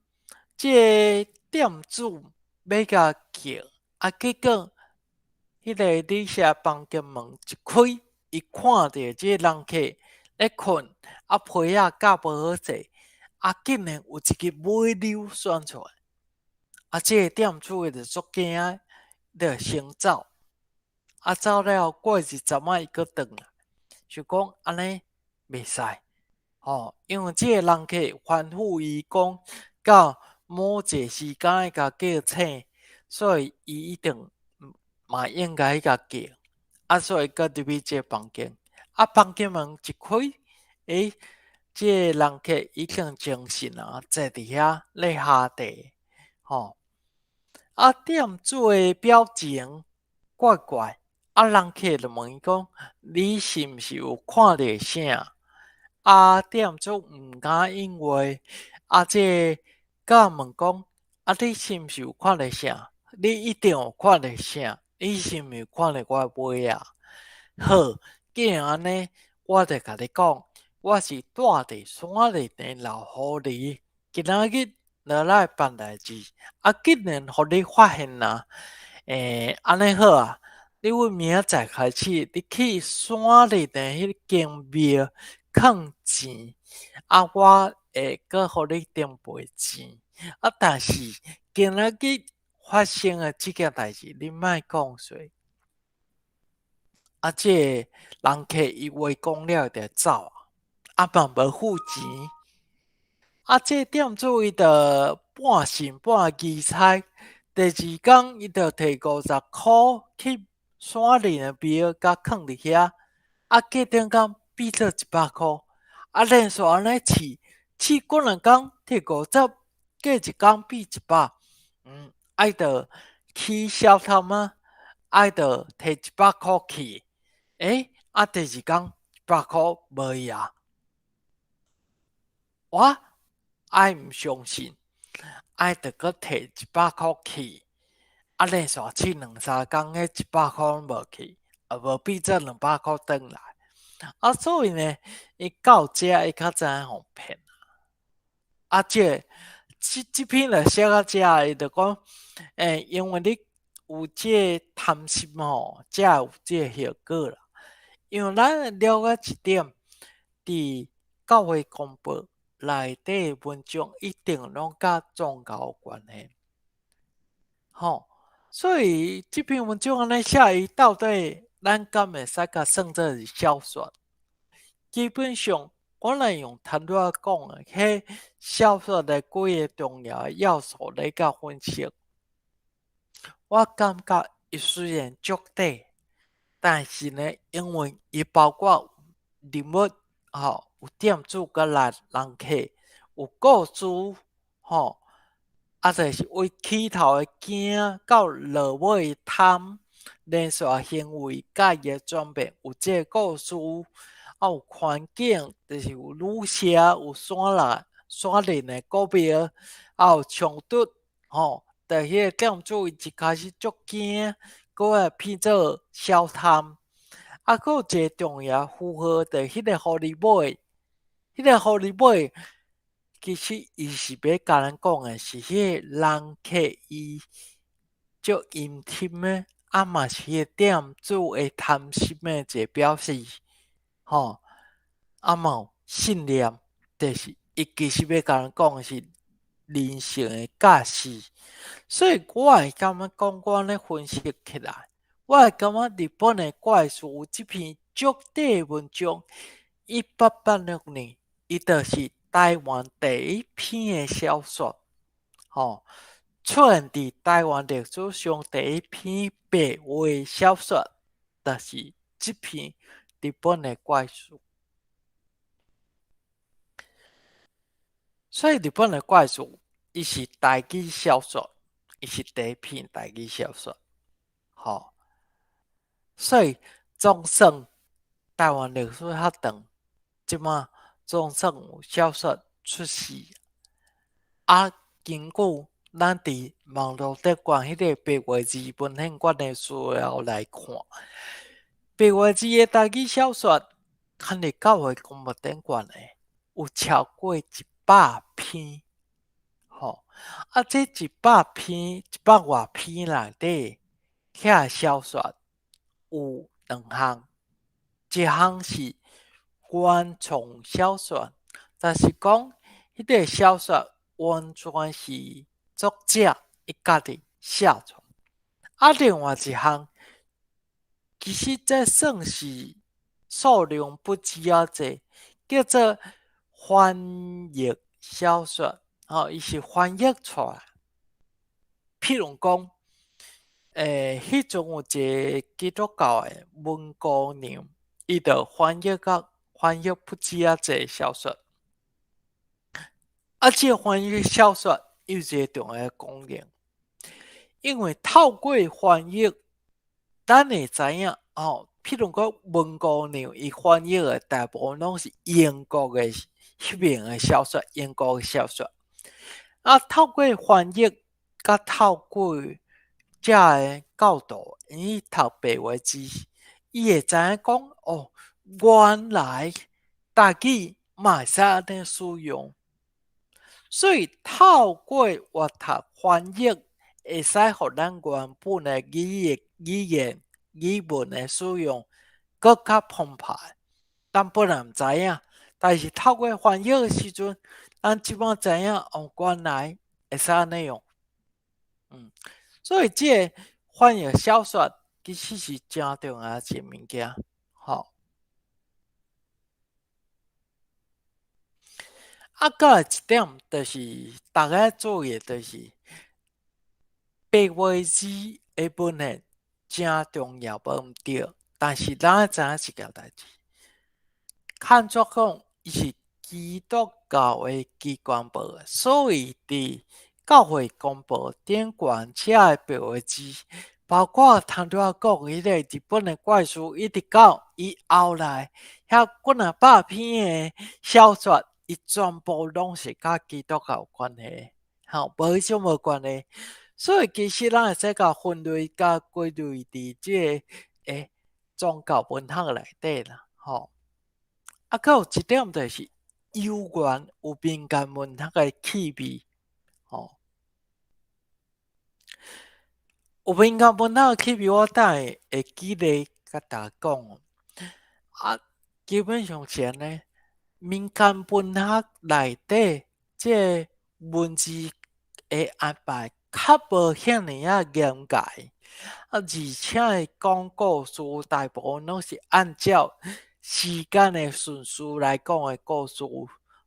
這个店主欲共叫，啊，結果彼个旅社房間門一開，伊看著這个人客咧睏，啊，被仔蓋無好勢，啊，竟然有一个尾溜旋出來，啊，這个店主伊就足驚，就先走，啊，走了後過一陣仔，伊閣轉來，想講按呢袂使，吼，因為這个人客吩咐伊講，到某一个時間愛共叫醒，所以伊一定嘛應該去共叫，啊，所以閣入去這个房間，啊，房間門一開，欸，這个人客已經精神啊，坐佇遐咧喝茶，吼，啊，店主的表情怪怪，啊，人客就問伊講：你是毋是有看著啥？啊，店主毋敢應話，啊，這个佮問講：啊，你是毋是有看著啥？你一定有看著啥？你是毋是有看著我的尾仔？好，既然按呢，我就共你講，我是住佇山裡的老狐狸，今仔日落來辦代誌，啊，竟然予你發現啊！欸，按呢好啊，你阮明仔載開始，你去山裡的彼間廟囥錢，啊，我會閣予你增倍錢。啊，但是今仔日發生的這件代誌，你莫講出。啊，這个人客伊話講了就走啊，啊嘛無付錢。啊，這个店主伊就半信半疑猜，第二工伊就提50箍去山裡的廟共囥佇遐，啊，隔頂工變做100箍，啊，連續按呢試，試幾兩工提五十，過一工變一百，啊伊就起小貪啊，啊伊就提100箍去，欸，啊第二工一百箍無去啊，我愛毋相信，啊伊就閣提一百箍去，啊連續試兩三工，彼一百箍攏無去，啊無變做200箍轉來，啊所以呢，伊到這伊較知影予騙啊，這個這這篇就寫到這，伊就講，欸，因為你有這个貪心吼，才會有這個後果啦。因為咱了解一點，佇教會公報內底文章一定攏佮宗教有關係，吼，所以這篇文章按呢寫，伊到底咱敢會使共算做是小說？基本上，我若用坦率講的，彼小說的幾个重要的要素來共分析，我感覺伊雖然足短，但是呢，因為伊包括人物，吼，有店主佮來人客，有故事，吼，啊，就是為起頭的驚到落尾貪，連續行為佮伊的轉變，有這个故事，啊，有環境，就是有旅社，有山來山林的古廟，啊，有衝突，吼，就彼个店主伊一開始足驚，閣會變做小貪，啊，閣有一個重要符號，就彼个狐狸尾，彼个狐狸尾，其實伊是欲共咱講的是彼個人客伊足陰鴆的，啊嘛是彼個店主的貪心的一個表示，吼，啊嘛有信念，就是伊其實欲共人講的是人性的價值，所以我會感覺講，我按呢分析起來，我會感覺日本的怪事這篇足短的文章，1886年，伊就是台灣第一篇的小說，吼，出現佇台灣歷史上第一篇白話小說，就是這篇日本的怪事。所以日本的怪事，伊是台語小說，伊是第一篇台語小說，吼。所以總算台灣歷史遐長，這馬總算有小說出世。啊，根據咱佇網路頂懸彼个白話字文獻館的資料來看，白話字的台語小說，囥佇教會公報頂懸的有超過100篇，吼！啊，這100篇、100外篇內底，遐小說有兩項，一項是原創小說，就是講彼个小說完全是作者伊家己寫出來。啊，另外一項，其實這算是數量不止遐濟，叫做翻譯小說，吼，伊是翻譯出來。譬如講，彼陣有一個基督教的文姑娘，伊就翻譯不止遐濟小說。啊，這個翻譯小說有一個重要的功能，因為透過翻譯，咱會知影，吼，譬如講文姑娘伊翻譯的大部分攏是英國的彼爿的小說，英國的小說。啊，透過翻譯，佮透過遮个教導，𪜶去讀白話字，伊會知影講，哦，原來台語嘛會使按呢使用。所以透過閱讀翻譯，會使予咱原本的語言、語文的使用閣較澎湃。咱本來毋知影，但是透過翻譯的時陣，咱這擺知影哦，原來會使按呢用。所以這个翻譯小說其實是誠重要一個物件，吼。啊，閣來一點就是逐家愛注意的，就是白話字的文獻誠重要，無毋對。但是咱愛知影一件代誌，坎怎講，伊是基督教的機關報，所以佇教會公報頂懸寫的白話字，包括頭拄仔講彼个日本的怪事，一直到伊後來遐幾若百篇的小說，伊全部攏是佮基督教有關係，吼，無彼種無關係。所以其實咱會使共分類佮歸類佇這个宗教文學內底啦，吼。啊，閣有一點就是悠遠有民間文學的氣味，吼。有民間文學的氣味，我等下會舉例共大家講。啊，基本上是按呢，民間文學內底這个文字的安排較無遐爾仔嚴格，啊，而且講故事大部分攏是按照時間的順序來講的故事，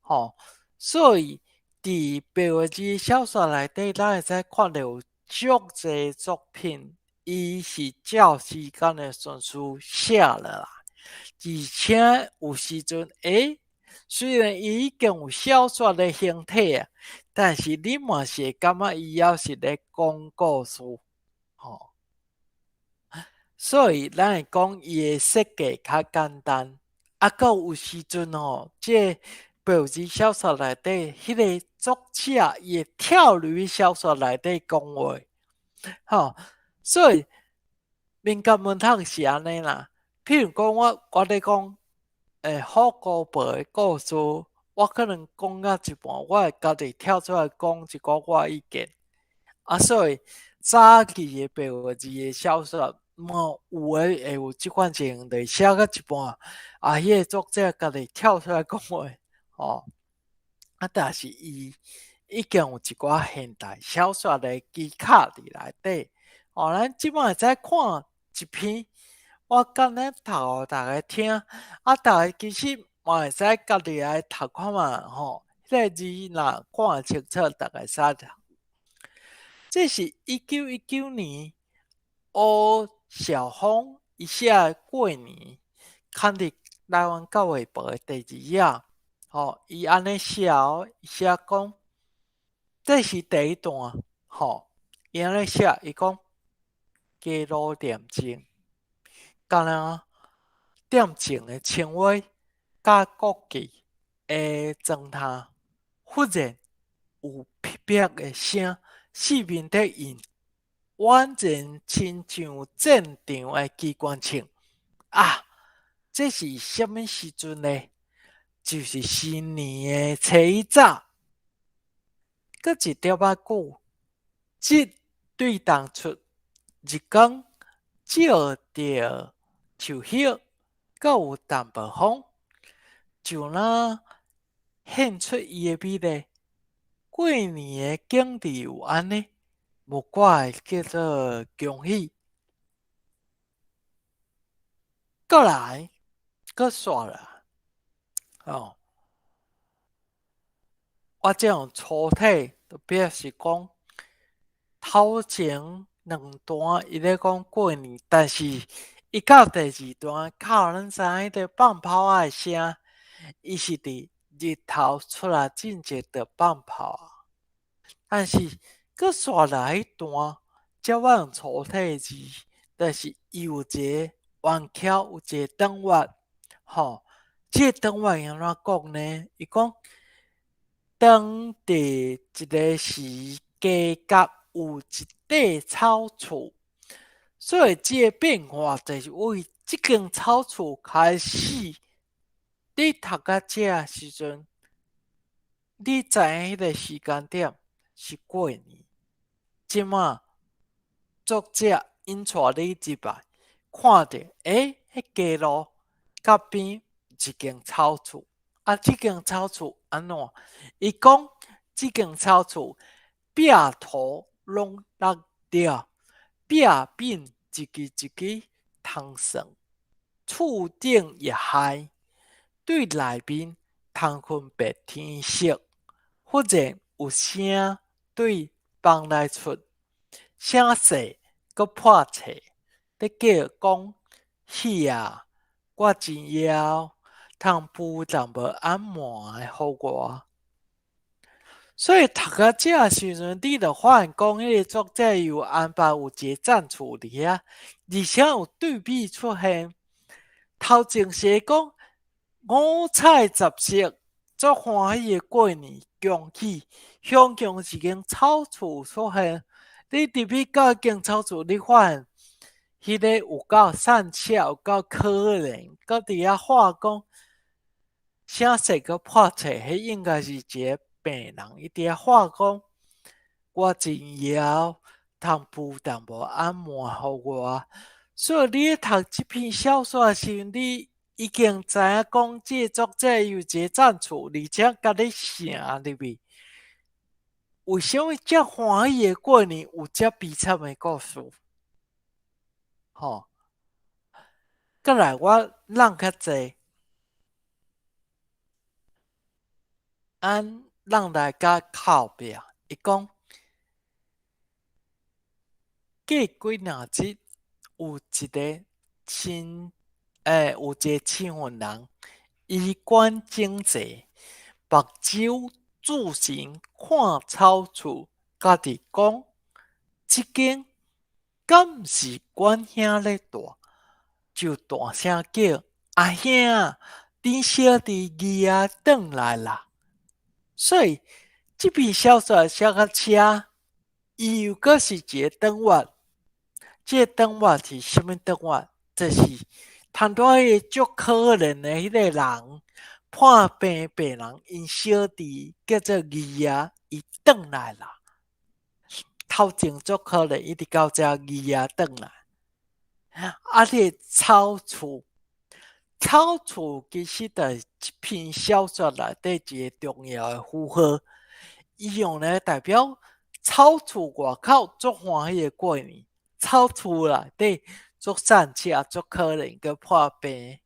吼，所以佇白話字小說內底，咱會使看著有足濟作品，伊是照時間的順序寫落來，而且有時陣，雖然伊已經有小說的形體啊，但是你嘛是會感覺伊猶是咧講故事，吼。所以咱會講伊的設計較簡單，啊，閣有時陣吼，這個白話字小說內底，彼个作者伊會跳入去小說內底講話，吼，所以民間文學是按呢啦。譬如講我咧講，虎姑婆的故事，我可能講到一半，我會家己跳出來講一寡我的意見。啊，所以早期的白話字的小說，嘛有的會有這款情形，就是寫到一半，啊，彼个作者家己跳出來講話，吼。啊，但是伊已經有一寡現代小說的技巧佇內底。哦，咱這擺會使看一篇，我簡單讀予逐家聽，啊，逐家其實嘛會使家己來讀看覓吼。彼個字若看會清楚，逐家會使讀。這是1919年柯紹峰伊寫的過年，刊佇台灣教育報的第二頁。吼，伊按呢寫哦，伊寫講，這是第一段，吼，伊按呢寫，伊講街路點鐘，敢若點鐘的青蛙佮國旗的裝塔，忽然有噼啪的聲，四面咧引，宛然親像戰場的機關槍。啊，這是啥物時陣呢？就是新年的初一早，閣一點仔久，日對東出，日光照著樹葉，閣有淡薄風，就若現出伊的美麗。過年的景致有按呢，無怪會叫做恭喜。閣來，閣煞啦，哦，我這種粗體，就表示講頭前兩段伊咧講過年，但是伊到第二段，靠咱知影彼個放炮仔的聲，伊是佇日頭出來進前就放炮仔。但是閣煞來彼段，才我用粗體字，就是伊有一個圓巧，有一個轉彎，吼，這個轉彎按怎講呢？伊講當佇一个時街角有一塊草厝，所以這个變化就是為這間草厝開始。你讀到這時陣，你知影彼个時間點是過年。這馬作者引帶你入來，看著欸，彼街路角邊一間草厝，啊，這間草厝按怎？伊講這間草厝壁塗攏落了，壁變一支一支銅線，厝頂也害，對內面通分辨天色。忽然有聲對房內出，聲細閣迫切，咧叫講：喜啊，我真枵，通挷淡薄仔糜予我。所以讀到這時陣，你就發現講，彼个作者有安排有一个戰厝佇遐，而且有對比出現。頭前是講五彩雜色，足歡喜的過年，恭喜，雄強一間草厝出現。你入去到彼間草厝，你發現彼个有夠散赤，有夠可憐，閣佇遐喊講聲細閣迫切，彼應該是一个病人，伊佇遐喊講：我真枵，通挷淡薄仔糜予我。所以你咧讀這篇小說的時陣，你已經知影講，這个作者有一个戰厝，而且共你寫入去。為啥物遮歡喜的過年有遮悲慘的故事？吼！閣來我弄較濟，按咱來甲後壁，伊講過幾若日有一个親，欸，有一个身份人，衣冠整齊，目睭注神看草厝，家己講：這間敢毋是阮兄咧住？就大聲叫：阿兄，恁小弟兒仔轉來啦！所以這篇小說寫到遮，伊又閣是一个轉彎。這个轉彎是啥物轉彎？就是談到彼个足可憐的彼个人，破病病人，𪜶小弟叫做兒仔，伊轉來啦。頭前足可憐，一直到遮兒仔轉來。啊，彼个草厝，草厝其實就是這篇小說內底一個重要的符號，伊用來代表草厝外口足歡喜的過年，草厝內底足散赤、足可憐閣破病。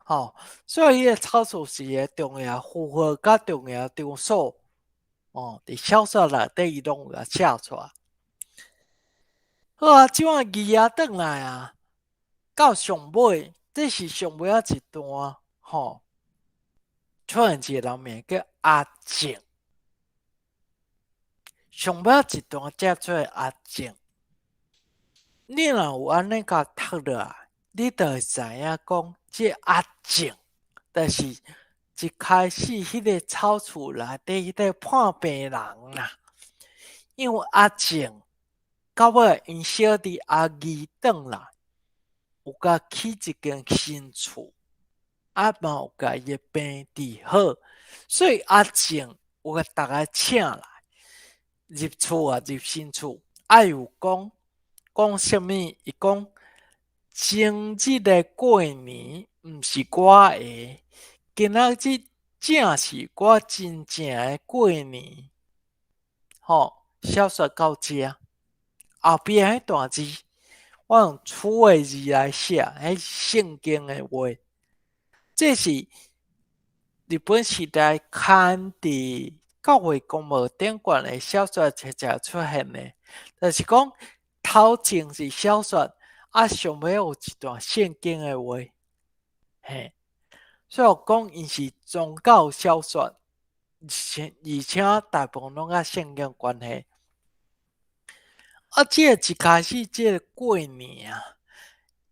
吼，所以彼个草厝是一个重要符號佮重要場所。哦，佇小說內底伊攏有共寫出來。好啊，這擺字仔轉來啊，到上尾，這是上尾仔一段吼，出現一個人名叫阿靜。上尾仔一段才出現阿靜。你若有按呢共讀落來，你就會知影講，這阿靜就是一開始彼个草厝內底彼个破病人啦。因為阿靜到尾𪜶小弟阿義轉來，有共起一間新厝，啊嘛有共伊的病治好，所以阿靜有共逐家請來入厝啊，入新厝。啊，伊有講講啥物？伊講前日的過年毋是我的，今仔日正是我真正的過年。吼，小說到遮，後壁彼段字，我用粗的字來寫，彼是聖經的話。這是日本時代刊佇教會公報頂懸的小說冊才出現的，就是講頭前是小說，啊上尾有一段聖經的話，嘿，所以我講𪜶是宗教小說，而且大部分攏佮聖經有關係。啊，這個一開始這個過年啊，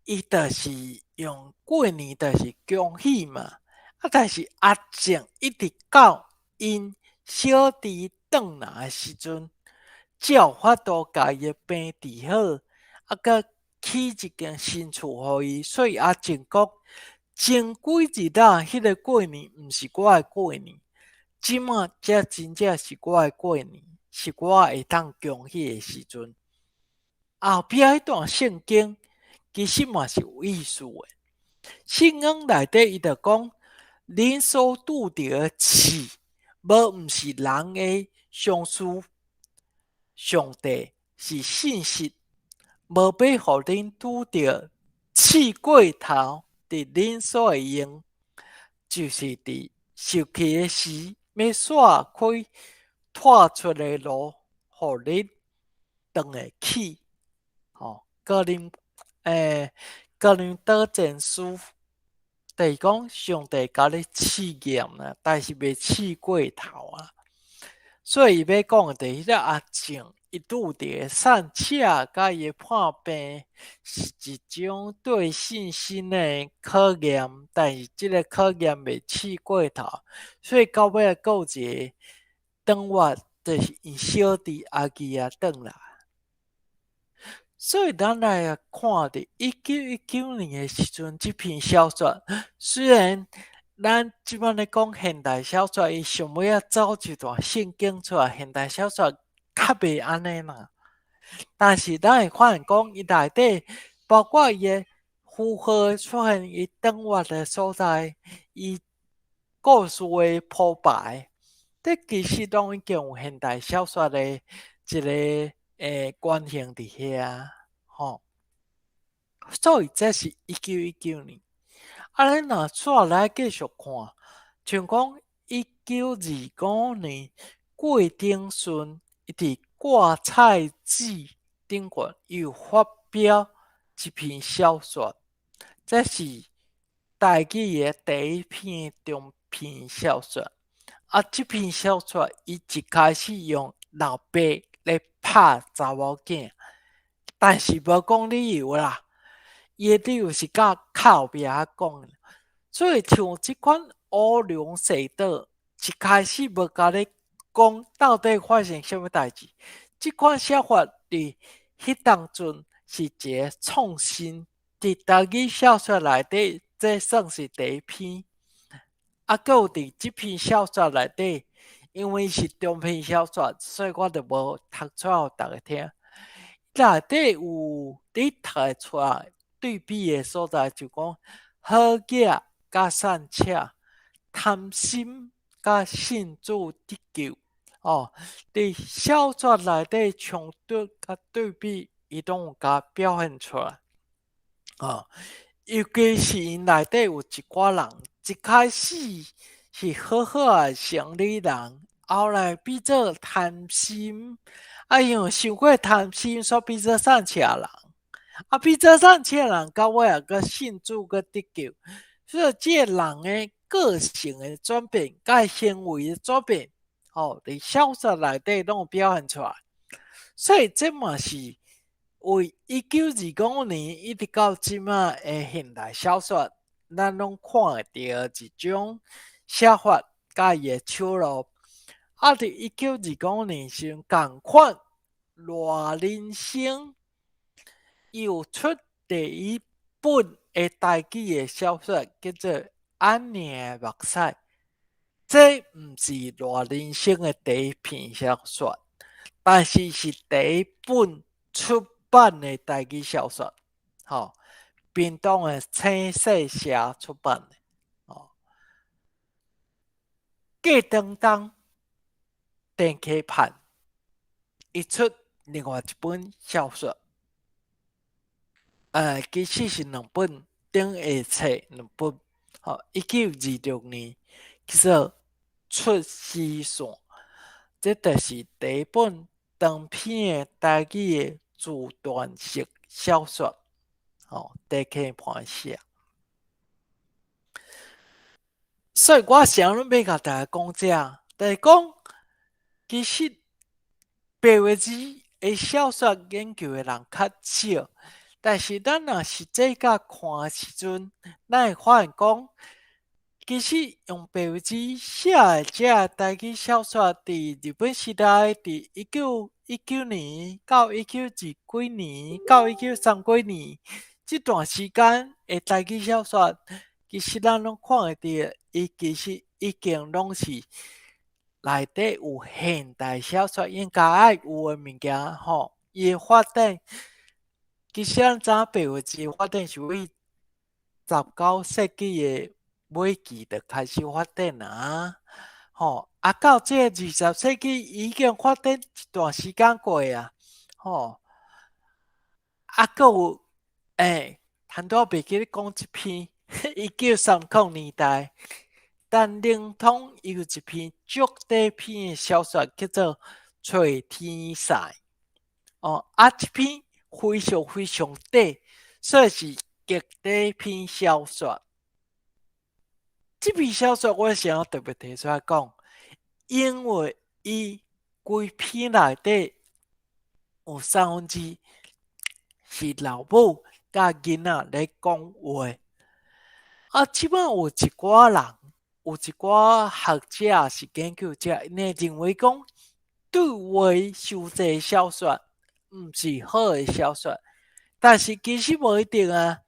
伊就是用過年就是恭喜嘛，啊，但是阿靜一直到𪜶小弟轉來的時陣，才有法度共伊的病治好，啊，閣起一間新厝予伊。所以阿靜講，前幾日啊，彼个過年毋是我的過年，這馬才真正是我的過年，是我會當恭喜的時陣。後壁彼段聖經其實嘛是有意思的。聖經內底伊就講，恁所拄著的試，無毋是人的相思，上帝是信實，無欲予恁拄著試過頭，佇恁所會用，就是佇受氣的時，欲煞開脫出的路，予恁當會起。吼，哥林多前書，就是講上帝共你試驗啦，但是袂試過頭啊。所以伊欲講的就是彼个阿靜，伊拄著的散赤佮伊的破病，是一種對信心的考驗，但是這个考驗袂試過頭，所以到尾閣有一个轉彎，就是𪜶小弟阿義仔轉來。所以咱來看佇1919年的時陣，這篇小說雖然咱這擺咧講現代小說，伊上尾仔走一段聖經出來，現代小說較袂按呢啦。但是咱會發現講，伊內底包括伊的符號出現，伊轉彎的所在，伊故事的鋪排，這其實攏已經有現代小說的一個原型佇遐，吼。所以這是1919年。啊，咱若煞來繼續看，像講1925年，郭丁順伊佇掛菜誌頂懸伊有發表一篇小說，這是台語的第一篇中篇小說。啊，這篇小說伊一開始用老爸咧拍查某囝，但是無講理由啦。伊的理由是較後壁仔講的。所以像這款烏龍踅倒，一開始無共你講到底發生啥物代誌，這款寫法佇彼當陣是一个創新，佇台語小說內底，這算是第一篇。啊，閣有佇這篇小說內底，因為是中篇小說，所以我就無讀出來予逐家聽。內底有你讀會出來對比的所在，就講好額佮散赤，貪心佮信主得救。哦，佇小說內底衝突佮對比，伊攏有共表現出來。哦，尤其是𪜶內底有一寡人，一開始是好好的生理人，後來變做貪心，啊，因為傷過貪心，煞變做散赤人。啊，變做散赤人，到尾也閣信主，閣得救。所以這個人的個性的轉變，佮行為的轉變，吼，佇小說內底攏有表現出來。所以這嘛是為1925年一直到這馬的現代小說，咱攏看會著一種寫法佮伊的手路。啊，佇1925年時陣，仝款賴林生伊有出第一本的台語的小說，叫做《按呢的目屎》。這毋是賴林生的第一篇小說，但是是第一本出版的台語小說，吼，屏東的青世社出版的，吼。過當當，陳溪盼伊出另外一本小說，其實是兩本，頂下冊兩本，吼，1926年叫做《出師線》，這就是第一本長篇的台語的自傳式小說，吼，陳溪盼寫。所以我想欲共大家講這，就是講，其實白話字的小說研究的人較少，但是咱若實際共看的時陣，咱會發現講，其實用白話字寫的這个台語小說，佇日本時代，佇1919年到19二幾年到19三幾年這段時間的台語小說，其實咱攏看會著，伊其實已經攏是內底有現代小說應該愛有的物件吼。伊的發展，其實咱知影白話字的發展是為19世紀的尾期就開始發展啊，吼啊到這20世紀已經發展一段時間過啊，吼啊閣有欸，頭拄仔袂記得講這篇，1930年代，陳靈通伊有一篇足短篇的小說，叫做《揣天使》，哦啊這篇非常非常短，所以是極短篇小說。這篇小說我想欲特別提出來講，因為伊規篇內底有三分之二是老母佮囡仔咧講話。啊，這擺有一寡人，有一寡學者是研究者，𪜶會認為講對話傷濟小說毋是好的小說，但是其實無一定啊，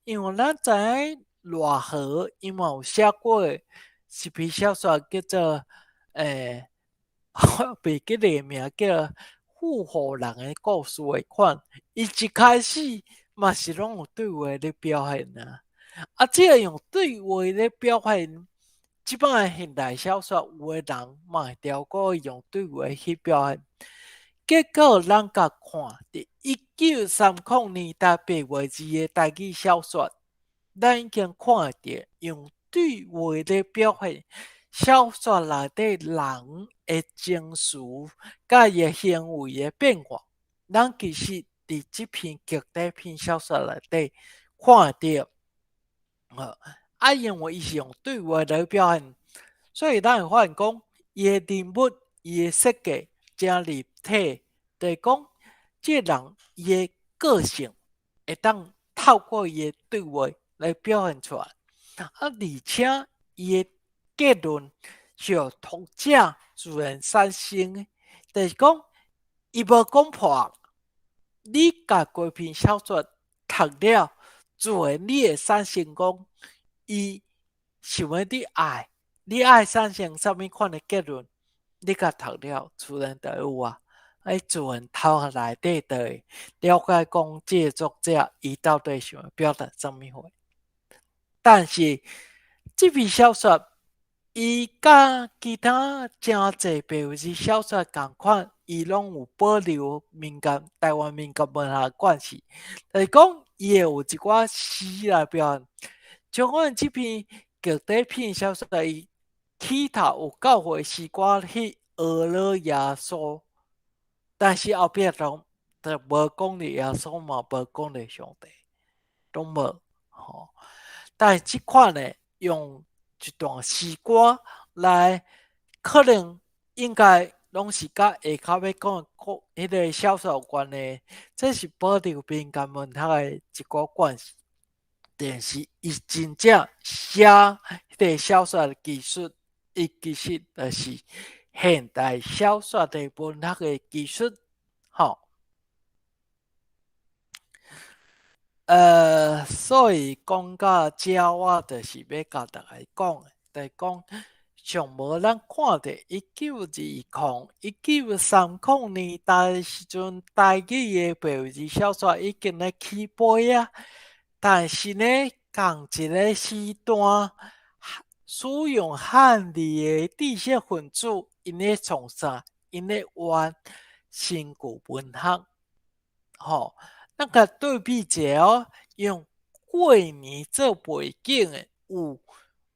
因為咱知影賴和伊嘛有寫過一篇小說叫做欸，我袂記得名叫《復活人的故事》的款，伊一開始嘛是攏有對話咧表現啊。啊，這个用對話咧表現，這擺的現代小說有的人嘛會調過用對話去表現。結果咱共看，佇1930年代白話字的台語小說，咱已經看會著用對話咧表現小說內底人的情緒佮伊的行為的變化，咱其實佇這篇極短篇小說內底看會著。啊，因為伊是用對話來表現，所以咱會發現講，伊的人物、伊的設計誠立體，就是講這个人伊的個性會當透過伊的對話來表現出來。啊，而且伊的結論是予讀者自然產生的，就是講伊無講破，你共規篇小說讀了，自然你會產生講，伊想欲你愛，你愛產生啥物款的結論，你共讀了，自然就會有啊。哎，自然頭殼內底就會了解講，這个作者伊到底想欲表達啥物話。但是這篇小說，伊佮其他誠濟白話字小說仝款，伊攏有保留民間台灣民間文學關係，就是講伊會有一寡詩來表現。像阮這篇極短篇小說，伊起頭有教會詩歌去學了耶穌，但是後壁攏就無講著耶穌嘛，無講著上帝，攏無吼。但是這款呢，用一段詩歌來，可能應該攏是佮下跤欲講的彼个小說有關係，這是保留民間文學的一寡關係。但是伊真正寫彼个小說的技術，伊其實就是現代小說的文學的技術，吼。所以講到遮，我就是欲共大家講，就是講上無咱看著1920、1930年代的時陣，台語的白話字小說已經咧起飛啊。但是呢，仝一个時段，使用漢字的知識分子，𪜶咧創啥？𪜶咧玩新舊文學，吼。咱共對比一下哦，用過年做背景的有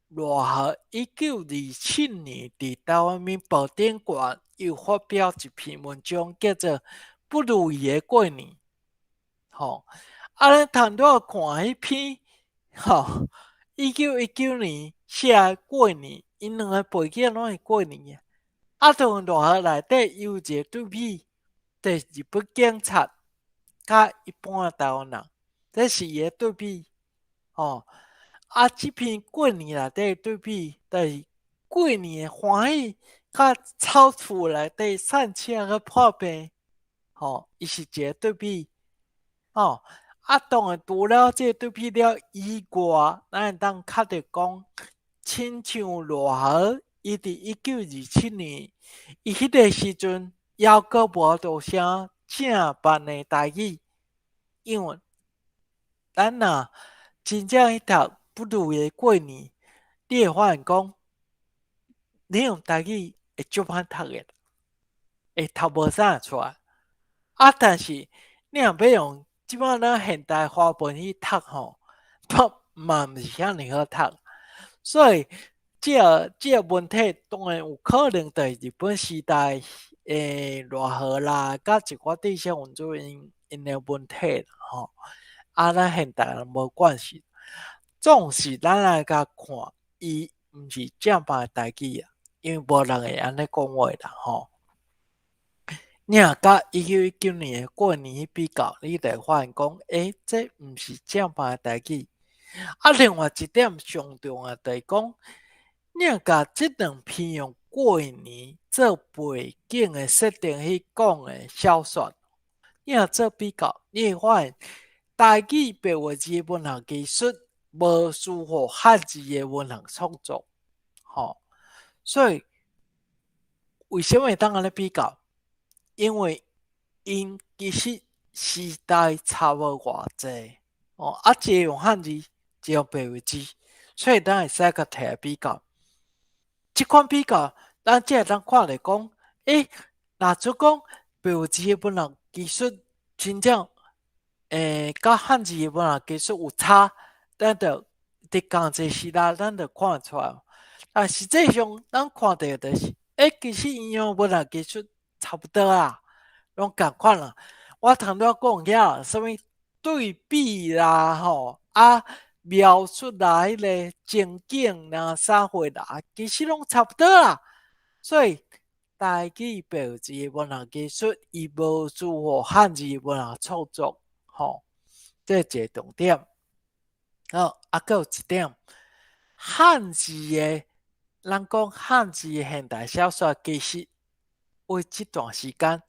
賴和1927年佇台灣民報頂懸有發表一篇文章，叫做《不如意的過年》，吼。啊，咱頭拄仔看彼篇，吼，1919年寫的過年，𪜶兩个背景攏是過年啊。啊，當賴和內底有一个對比，就是日本警察佮一般的台灣人，這是伊的對比，吼。啊，這篇過年內底的對比，就是過年的歡喜，佮草厝內底散赤佮破病，吼，伊是一个對比，吼。啊，當然除了這個對比了以外，咱會當確定講，親像賴和，伊佇1927年，伊彼个時陣猶閣無多啥正版的台語，因為咱若真正去讀不如意的過年，你會發現講，你用台語會足歹讀的，會讀無啥出來。啊，但是你若欲用這擺咱現代華文去讀吼，嘛毋是遐爾好讀。所以這个這个問題當然有可能就是日本時代賴和啦，佮一寡知識分子𪜶𪜶的問題吼，啊，咱現代人無關係。總是咱來共看，伊毋是正版的台語啊，因為無人會按呢講話啦吼。你若佮1919年的過年去比較，你就會發現講，欸，這毋是正版的台語。啊，另外一點上重要就是講，你若共這兩篇用過年做背景的設定去講的小說，你若做比較，你會發現台語白話字的文學技術無輸予漢字的文學創作，吼。所以為啥物會當按呢比較？因為𪜶其實時代差無偌濟，哦，啊，一個用漢字，一個用白話字，所以咱會使共提來比較。這款比較，咱才會當看著講，欸，若做講白話字的文學技術真正，佮漢字的文學技術有差，咱就佇仝一個時代，咱就看會出來。但實際上，咱看著就是，欸，其實𪜶用文學技術差不多啊，攏仝款啦。我頭拄仔講遐，啥物對比啦，吼，啊，描述啦，彼个情景啦，啥貨啦，其實攏差不多啦。所以台語白話字的文學技術，伊無輸予漢字的文學創作，吼，這是一個重點。好，啊，閣有一點，漢字的，咱講漢字的現代小說，其實為這段時間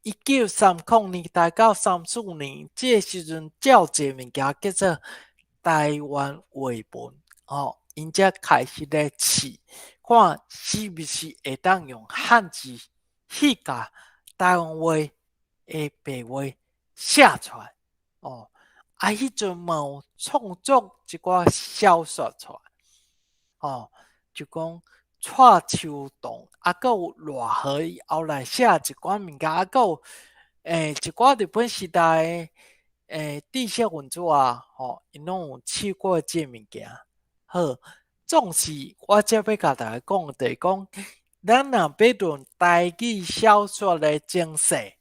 ，1930年代到34年，這個時陣，才有一个物件叫做台灣話文，吼，𪜶才開始咧試，看是毋是會當用漢字去共台灣話的白話寫出來，哦，啊，彼陣嘛有創作一寡小說出來，吼，就講蔡秋桐，啊，閣有賴和伊後來寫一寡物件，啊，閣有一寡日本時代的知識分子啊，吼，𪜶攏有試過這物件。好，總是我這欲共大家講，就是講，咱若欲論台語小說的前世，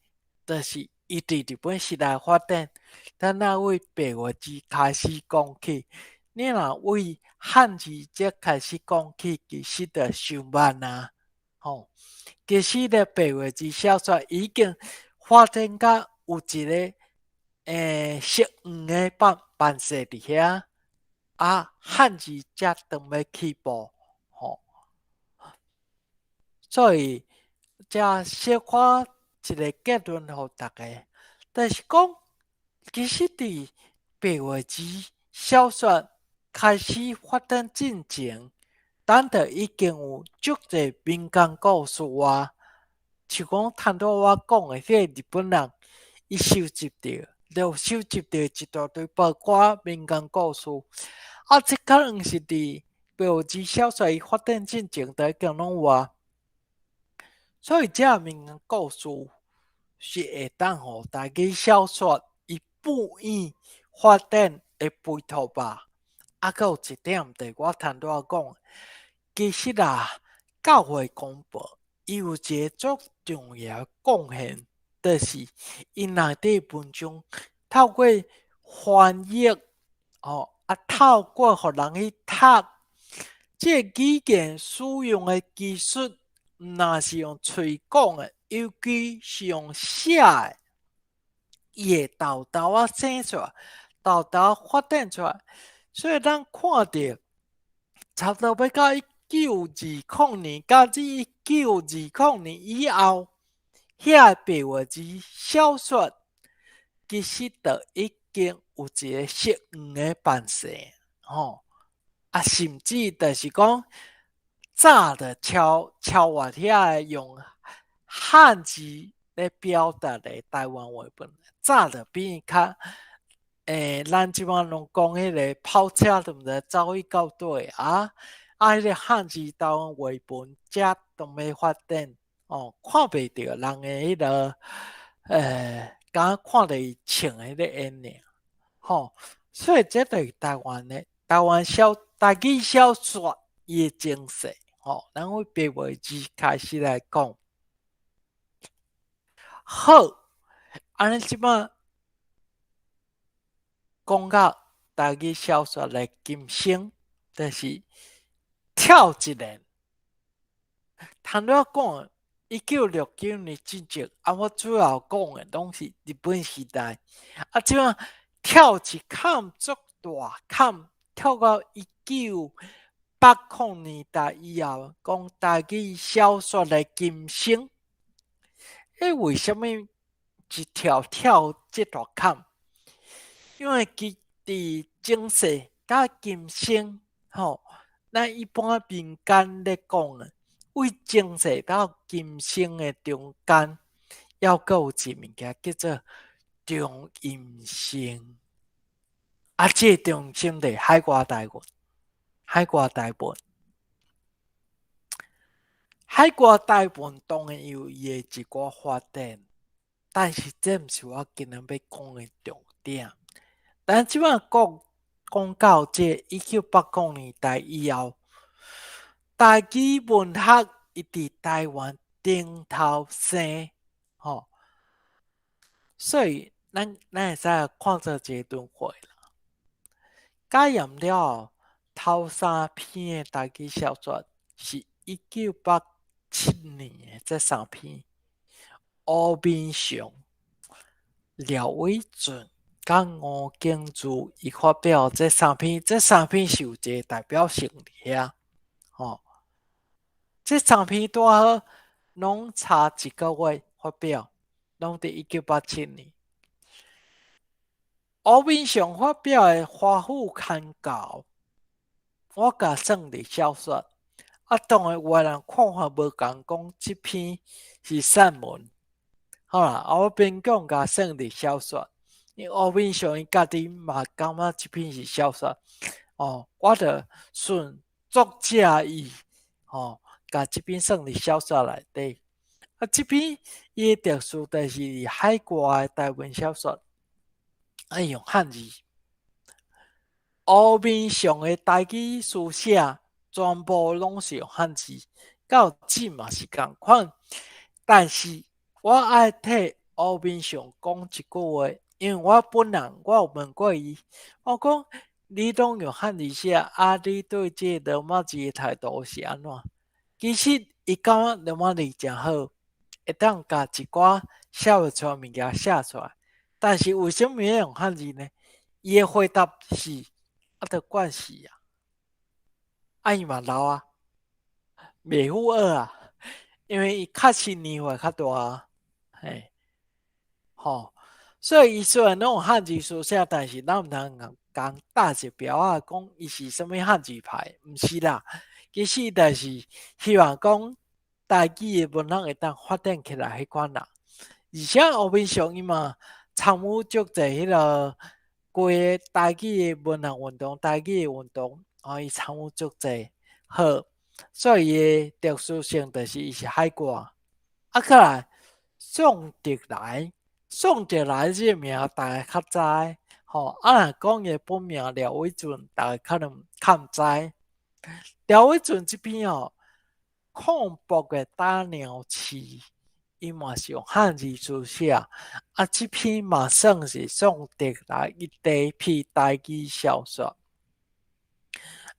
就是伊佇日本時代發展，咱若為白話字開始講起，你若為漢字才開始講起，其實就傷慢啊，吼。其實咧，白話字小說已經發展甲有一個適應的範式佇遐，啊，漢字才當欲起步，吼。所以，這小可一個結論予大家，就是講，其實佇白話字小說開始發展進前，咱就已經有足濟民間故事啊，像講頭拄我講的彼個日本人，伊收集著，就收集著一大堆包括民間故事，啊，這可能是佇白話字小說伊發展進前就已經攏有啊。所以這民間故事是會當予台語小說伊本意發展的肥土吧。啊，閣有一點，就是我頭拄仔講，其實啊，教會公報伊有一個足重要的貢獻，就是𪜶內底文章透過翻譯，吼，啊，透過予人去讀，這個語言使用的技術，毋但是用喙講的，尤其是用寫的，伊會沓沓仔生出來，沓沓發展出來。所以咱看著，差不多欲到1920年，到至1920年以後，遐白話字小說其實就已經有一個適應的範式，吼，啊，甚至就是講早就超越遐個用漢字咧表達的台灣話本，早就變較咱這擺攏講彼個跑車對毋對？走去到底啊，啊，彼個漢字台灣話本才當欲發展，哦，看袂著人的彼個，敢若看著伊穿彼個衣爾，吼，所以這就是台灣的台灣小台語小說伊的前世，吼，咱為白話字開始來講。好，按呢這擺講到台語小說的今生，就是跳一年。頭拄仔講1969年進前，啊，我主要講的攏是日本時代。啊，這擺跳一坎足大坎，跳到1980年代以後，講台語小說的今生。欸，為啥物一跳跳這大坎？因為其佇前世佮今生，吼，咱一般民間咧講的，為前世到今生的中間，猶閣有一物件叫做中陰身。啊，這個中陰身就是海外台文，海外台文，海外台文當然有伊的一寡發展，但是這毋是我今仔欲講的重點。咱這擺講講到這1980年代以後，台語文學伊佇台灣頂頭生，吼，所以咱會使看做一個輪迴啦。解嚴了後，頭三篇的台語小說是1987年的這三篇，吳明雄、廖偉俊佮吳景柱伊發表這三篇，這三篇是有一個代表性佇遐，吼。這三篇拄好攏差一個月發表，攏佇1987年。吳明雄發表的《華府牽牛》，我共算佇小說。啊，當然有的人看法無仝，講這篇是散文，好啦，啊，我勉強共算佇小說。因為烏敏雄伊家己嘛感覺這篇是小說，哦，我就順作者意，吼，共這篇算佇小說內底。啊，這篇伊的特殊就是海外的台文小說，啊，用漢字。烏敏雄的台語書寫全部攏是用漢字，到這嘛是仝款。但是我愛替烏敏雄講一句話，因為我本人我有問過伊，我講你攏用漢字寫，啊，你對這個羅馬字的態度是按怎？其實伊感覺羅馬字誠好，會當共一寡寫袂出來物件寫出來。但是為啥物欲用漢字呢？伊的回答是：啊，著慣勢啊，啊伊嘛老啊，袂赴學啊，因為伊確實年歲較大啊，嘿，吼，所以伊雖然攏用漢字書寫，但是咱毋通共打一標仔講伊是啥物漢字派，毋是啦。其實就是希望講台語的文學會當發展起來彼款人，而且烏敏雄伊嘛參與足濟彼個規个台語的文學運動、台語的運動，哦，伊參與足濟，好，所以伊的特殊性就是伊是海外。啊，閣來宋德來，宋德來這個名大家較知，吼，啊，若講伊的本名廖偉俊，大家可能較毋知。廖偉俊這篇哦，空爆的打鳥鼠，伊嘛是用漢字書寫，啊，這篇嘛算是宋德來伊第一篇台語小說。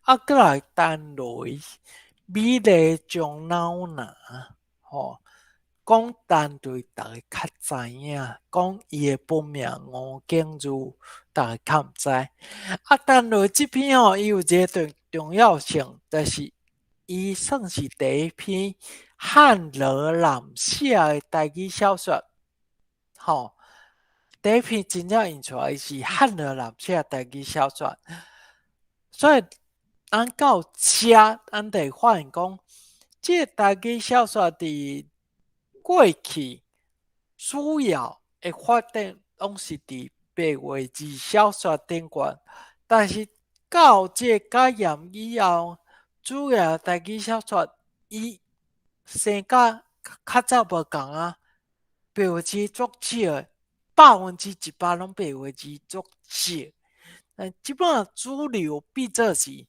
啊，閣來陳雷，美麗樟腦林，吼，講陳雷逐家較知影，講伊的本名吳景如，逐家較毋知。啊，陳雷這篇吼，伊有一个重要性，就是伊算是第一篇漢羅濫寫的台語小說，吼，第一篇真正印出來是漢羅濫寫的台語小說，所以咱到遮，咱就會發現講，這個台語小說佇過去主要的發展攏是佇白話字小說頂懸，但是到這個解嚴以後，主要台語小說伊生甲較早無仝啊，白話字足少的，100%攏白話字足少。但這擺主流變做是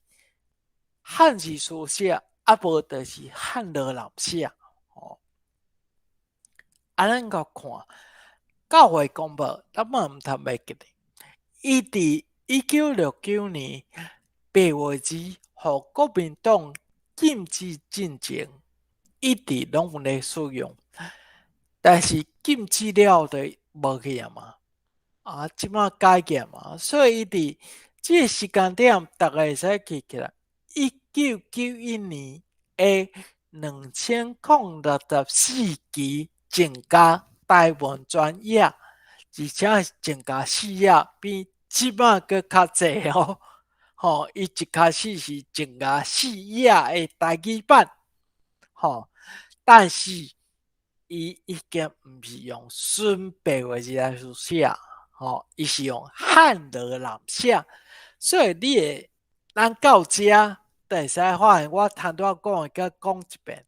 漢字書寫，啊無就是漢羅濫寫。吼，啊，咱閣看教會公報，咱嘛毋通袂記得，伊佇1969年白話字予國民黨禁止進前，一直攏有咧使用，但是禁止了就無去啊嘛，啊，這擺解嚴嘛，所以伊佇這個時間點，逐家會使記起來，1991年的2064期增加台文專頁，而且是增加四頁，比這擺閣較濟哦。吼，伊一開始是增加四頁的台語版，吼，但是伊已經毋是用純白話字來書寫，吼，伊是用漢羅濫寫，所以你會咱到遮就會使發現，我頭拄仔講的，閣講一遍，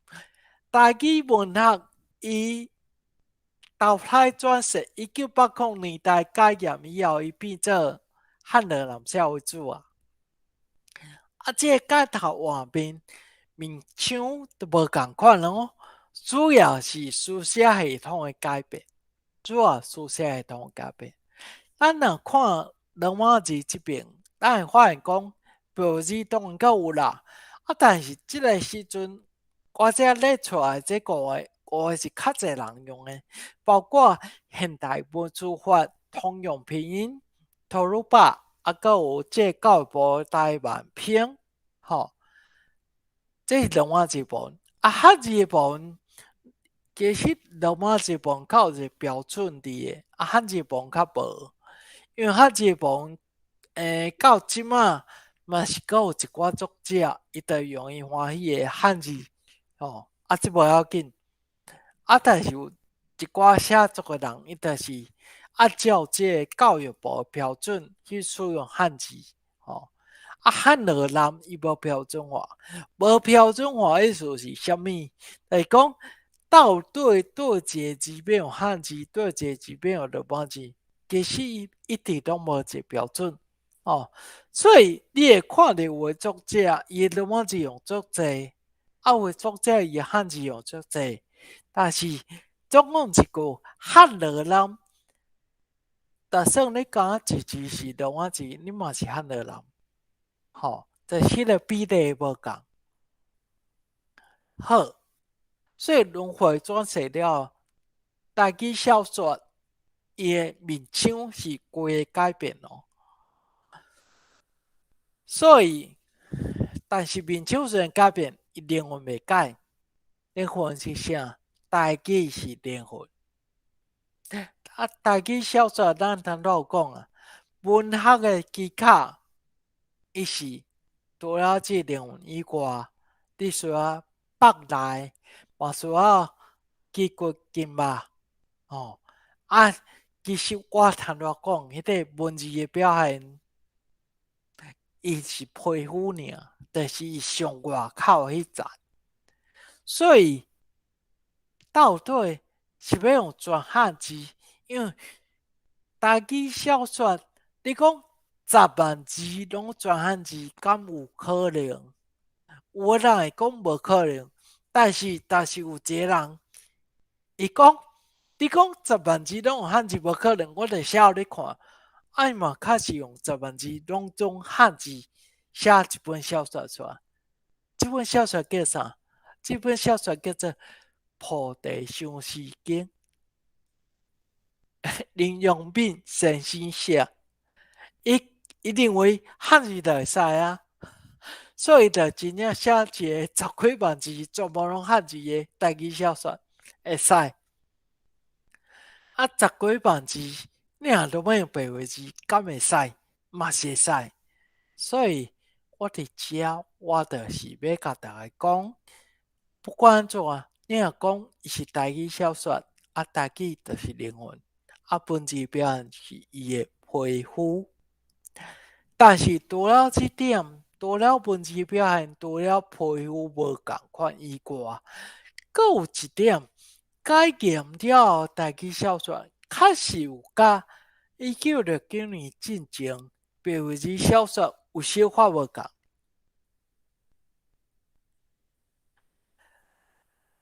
台語文學伊投胎轉世，1980年代解嚴以後，伊變做漢羅濫寫為主啊。啊，這個改頭換面面像都無仝款哦，主要是書寫系統的改變，主要書寫系統的改變。咱若看羅馬字這邊，咱會發現講白話字當然閣有啦，啊，但是這個時陣我這列出來這五个，五个是較濟人用的，包括現代文字法、通用拼音、托魯巴，啊，閣有這個教育部台灣拼，吼，這是羅馬字部分。啊，漢字的部分，其實羅馬字部分較有一個標準佇的，啊，漢字部分較無，因為漢字部分，到這擺嘛是閣有一寡作者，伊就用伊歡喜的漢字，吼，啊，這無要緊。啊，但是有一寡寫作的人，伊就是按照這个教育部的標準去使用漢字，吼。啊，漢羅南伊無標準化，無標準化意思是啥物？就是講到底佗一個字欲用漢字，佗一個字欲用羅馬字，其實伊一直攏無一個標準，哦。所以你會看著有的作者，伊的羅馬字用足濟，啊有的作者伊的漢字用足濟，但是總講一句，漢羅南，就算你講一字是羅馬字，你嘛是漢羅南。吼，就是彼個比例無仝。好，所以輪迴轉世了，台語小說伊的面相是規个改變咯。所以，但是面相雖然改變，伊靈魂袂改。靈魂是啥？台語是靈魂。啊，台語小說咱頭拄有講啊，文學的技巧。伊是除了這靈魂以外，你需要腹內，嘛需要肌骨筋肉，吼。啊，其實我頭拄講，彼個文字的表現，伊是皮膚爾，就是伊上外口彼層。所以到底是欲用全漢字？因為台語小說，你講10萬字攏全漢字，敢有可能？有的人會講無可能，但是有一個人，伊講，你講十萬字攏用漢字無可能，我就寫予你看。啊，伊嘛確實用十萬字攏總漢字寫一本小說出來。這本小說叫啥？這本小說叫做《菩提相思經》，林陽敏先生寫。伊認為漢字就會使啊，所以就真正寫一个十幾萬字全部攏漢字的台語小說會使。啊，十幾萬字，你若都欲用白話字，敢會使？嘛是會使。所以我佇遮，我就是欲共大家講，不管按怎，你若講伊是台語小說，啊，台語就是靈魂，啊，文字表現是伊的皮膚。但是除了這點，除了文字表現，除了皮膚無仝款以外，閣有一點，改嚴了後，台語小說確實有佮1969年進前白話字小說有小可無仝。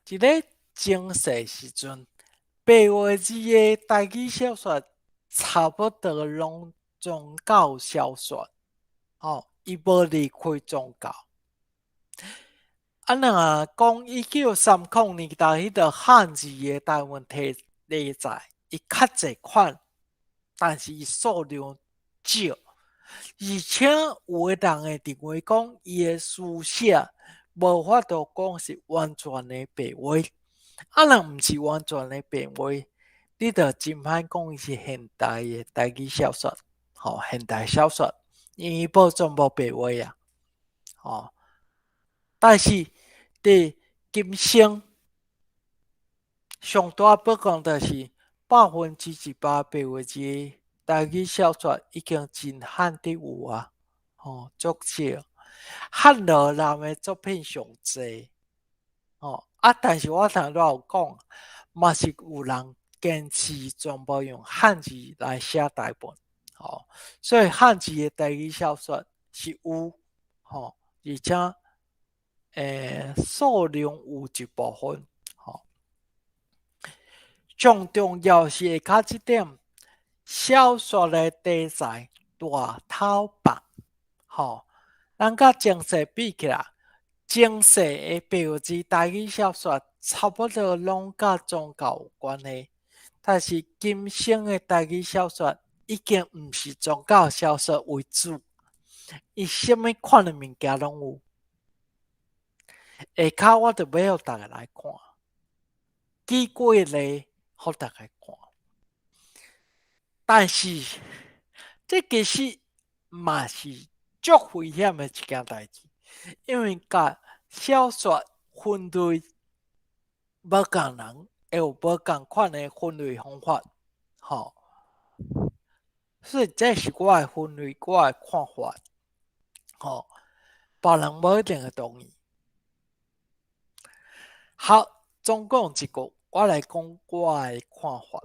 佇咧前世時陣，白話字的台語小說差不多攏宗教小說，吼，伊無離開宗教。啊，若講1930年代彼个漢字的台灣題題材，伊較濟款，但是伊數量少，而且有的人會認為講伊的書寫無法度講是完全的白話。啊，若毋是完全的白話，你就真歹講伊是現代的台語小說，吼，現代小說，因為伊無全部白話啊，吼。但是佇今生上大報告就是100%白話字台語小說已經真罕得有啊，吼，足少。漢羅南的作品上濟，吼啊！但是我頭拄有講，嘛是有人堅持全部用漢字來寫台文，吼，所以漢字的台語小說是有，吼，而且數量有一部分，吼。上重要是下跤這點，小說的題材大偷放，吼，咱佮前世比起來，前世的白話字台語小說差不多攏佮宗教有關係，但是今生的台語小說已經毋是宗教小說為主，伊啥物款的物件攏有。下跤我就欲予大家來看，舉幾個例予大家看。但是，這其實嘛是足危險的一件代誌，因為共小說分類無仝人會有無仝款的分類方法，吼。所以這是我的分類，我的看法，吼，別人無一定會同意。好，總講一句，我來講我的看法。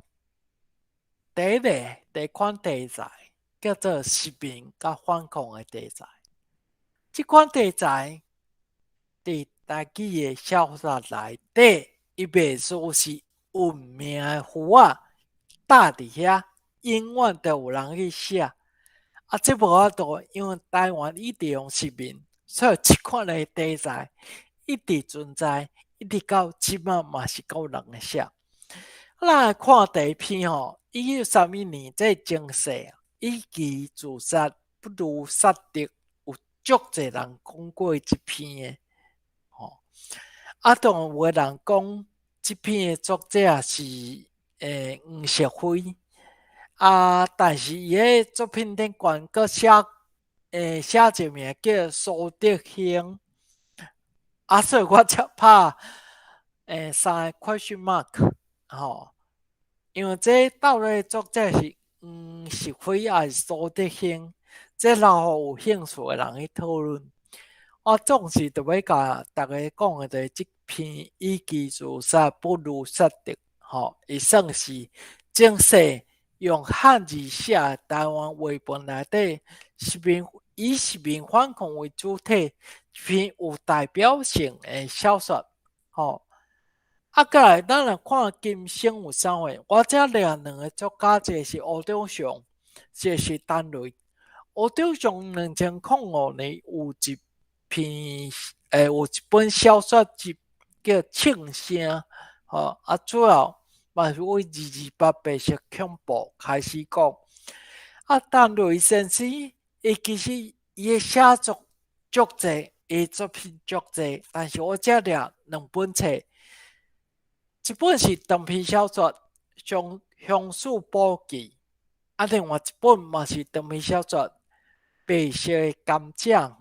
第一个，第一款題材叫做殖民佮反抗的題材。這款題材佇台語的小說內底，伊袂輸是文明的符仔搭佇遐，永遠都有人去寫。啊，這無法度，因為台灣一直用殖民，所以這款的題材一直存在，一直到這馬嘛是閣有人會寫。咱來看第一篇吼，1931年這前世，與其自殺不如殺敵，有足濟人講過這篇的，吼。啊，當然有的人講這篇的作者是黃石輝，啊，但是伊的作品頂懸閣寫寫一個名叫蘇德興，啊，所以我才拍三個 question mark，吼，因為這到底作者是黃石輝抑是蘇德興？這留予有興趣的人去討論。我總是著欲共逐家講的，就是這篇與其自殺不如殺敵，吼，伊算是前世用漢字寫的台灣話本內底，殖民以殖民反抗為主體，一篇有代表性的小說，吼。啊，過來咱來看今生有啥貨，我這列兩個作家，一個是吳中雄，一個是陳雷。吳中雄2005年有一篇，有一本小說集叫《銃聲》，吼，啊，主要嘛是為228白色恐怖開始講。啊，陳雷先生，伊其實伊的寫作足濟，伊作品足濟，但是我這掠兩本冊，一本是長篇小說《鄉鄉事簿記》，啊，另外一本嘛是長篇小說《白色的甘蔗園》，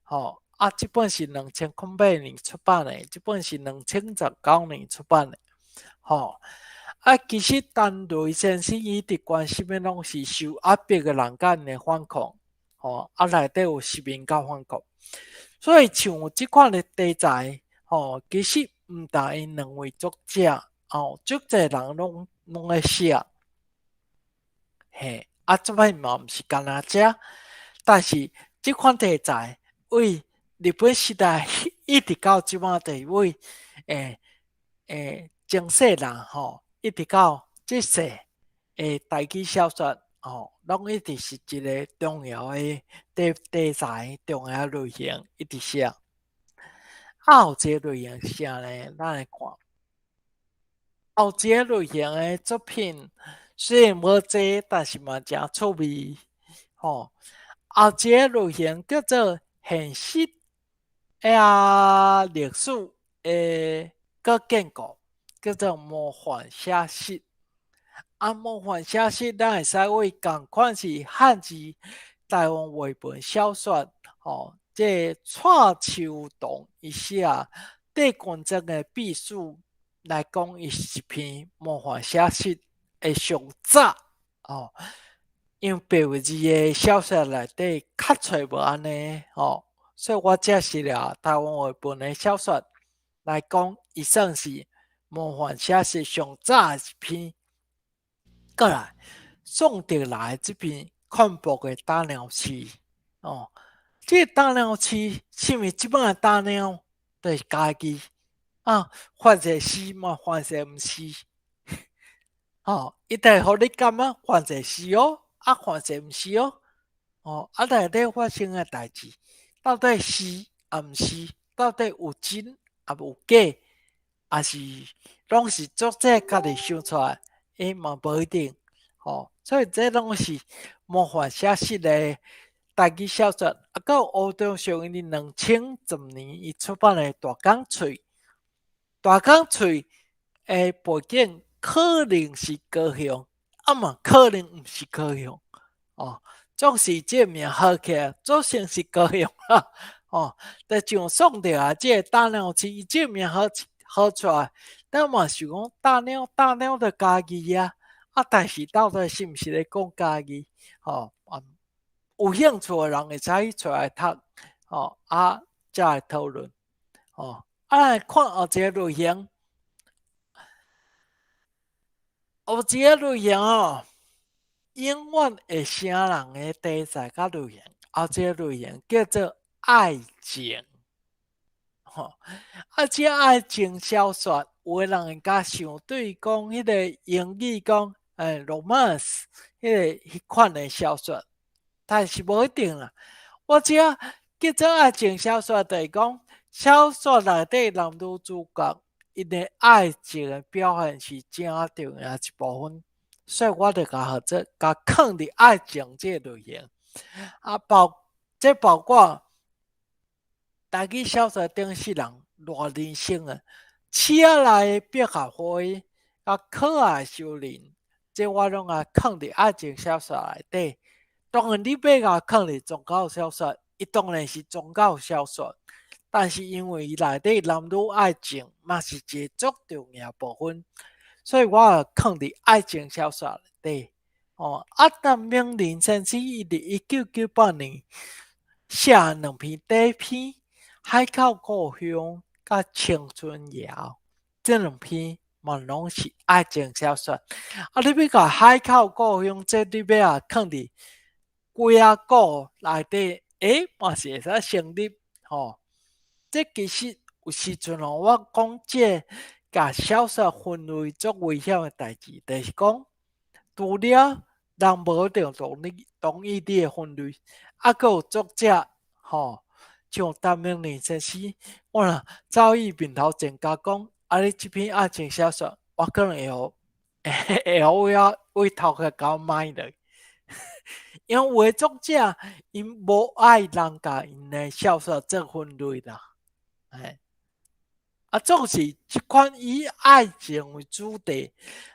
吼，啊，這本是2008年出版的，這本是2019年出版的，吼。啊，其實陳雷先生伊佇關心的攏是受壓迫的人佮𪜶的反抗，吼，啊，內底有殖民佮反抗，所以像這款的題材，吼，其實毋但𪜶兩位作者，吼，足濟人攏攏咧寫，嘿，啊，作品嘛毋是干焦這，但是這款題材為日本時代一直到這馬，就是為前世人吼，一直到這世的台語小說吼，攏一直是一個重要的題題材、重要類型，一直寫。啊，後一個類型是啥呢？咱來看，後一個類型的作品雖然無濟，但是嘛誠趣味，吼。後一個類型叫做現實啊歷史的閣建構，叫做魔幻寫實。啊，魔幻寫實，咱會使為仝款是漢字台灣話本小說，吼，這個蔡秋桐伊寫帝君莊的秘史來講，伊是一篇魔幻寫實的上早，吼，因為白話字的小說內底較揣無按呢，吼，所以我這是掠台灣話本的小說來講，伊算是魔幻寫實上早的一篇。過來，宋德來這篇恐怖的打貓鼠，哦，這個打貓鼠是毋是這擺的打貓？就是家己啊，發誓是嘛，發誓毋是，吼，伊就會予你感覺發誓是哦，啊，發誓毋是哦，哦，啊，內底發生的代誌，到底是抑毋是？到底有真抑有假？抑是攏是作者家己想出來？伊嘛無一定，吼，所以這攏是魔幻寫實的台語小說。啊，閣有吳中雄伊佇2010年伊出版的《大港喙》，大港喙的背景可能是高雄，啊嘛可能毋是高雄，哦，總是這個名號起來，總算是高雄啦，哦，但像宋德啊，這個打貓鼠，伊這個名號號出來，咱嘛想講打貓打貓就家己啊，啊，但是到底是毋是咧講家己？吼，啊，有興趣的人會使去揣來讀，吼，啊，才來討論，吼，啊，來看後一个類型，後一个類型吼，永遠會聲人的題材佮類型，後一个類型叫做愛情，吼，啊，這愛情小說，有的人會共想對講彼个英語講，romance，彼个彼款的小說，但是無一定啦。我這叫做愛情小說，就是講小說內底男女主角𪜶的愛情的表現是誠重要一部分，所以我就共號做共囥佇愛情這个類型。啊，這包括台語小說頂世人賴人生的刺仔內的百合花，佮可愛修人，這我攏共囥佇愛情小說內底。當然，你欲共囥佇宗教小說，伊當然是宗教小說，但是因為伊內底男女愛情嘛是一個足重要部分，所以我會囥佇愛情小說內底。哦，啊，陳明仁先生伊佇1998年寫兩篇短篇，《海口故鄉》佮《青春謠》，這兩篇嘛攏是愛情小說。啊，你欲共《海口故鄉》這你欲共囥佇鬼仔故內底，欸，嘛是會使成立，吼。這其實有時陣吼，我講這共小說分類足危險的代誌，就是講除了人無一定同意你的分類，啊，閣有作者吼，像陳明仁先生，我若走伊面頭前共講，啊，你這篇愛情小說，我可能會予會予為頭殼共我埋落。因為有的作者𪜶無愛人共𪜶的小說做分類啦，嘿。啊，總是這款以愛情為主題，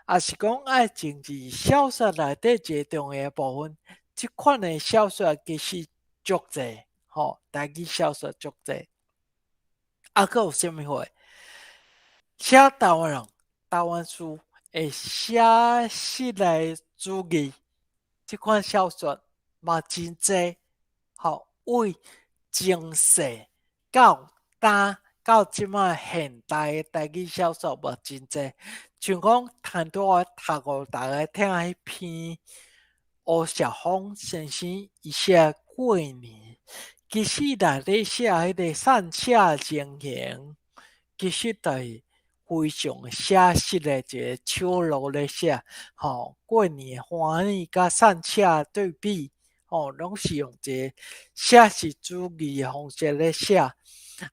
抑是講愛情是小說內底一個重要的部分。這款的小說其實足濟，吼，台語小說足濟。啊，閣有啥物貨？寫台灣人、台灣事會寫實的主義，這款小說嘛真濟，吼，為前世到今到這擺現代的台語小說嘛真濟。像講頭拄仔讀予逐家聽彼篇吳曉峰先生伊寫過年，其實內底寫彼个散赤情形，其實就是非常寫實的一个手路咧寫，吼，過年的歡喜佮散赤對比，吼，攏是用一个寫實主義的方式咧寫。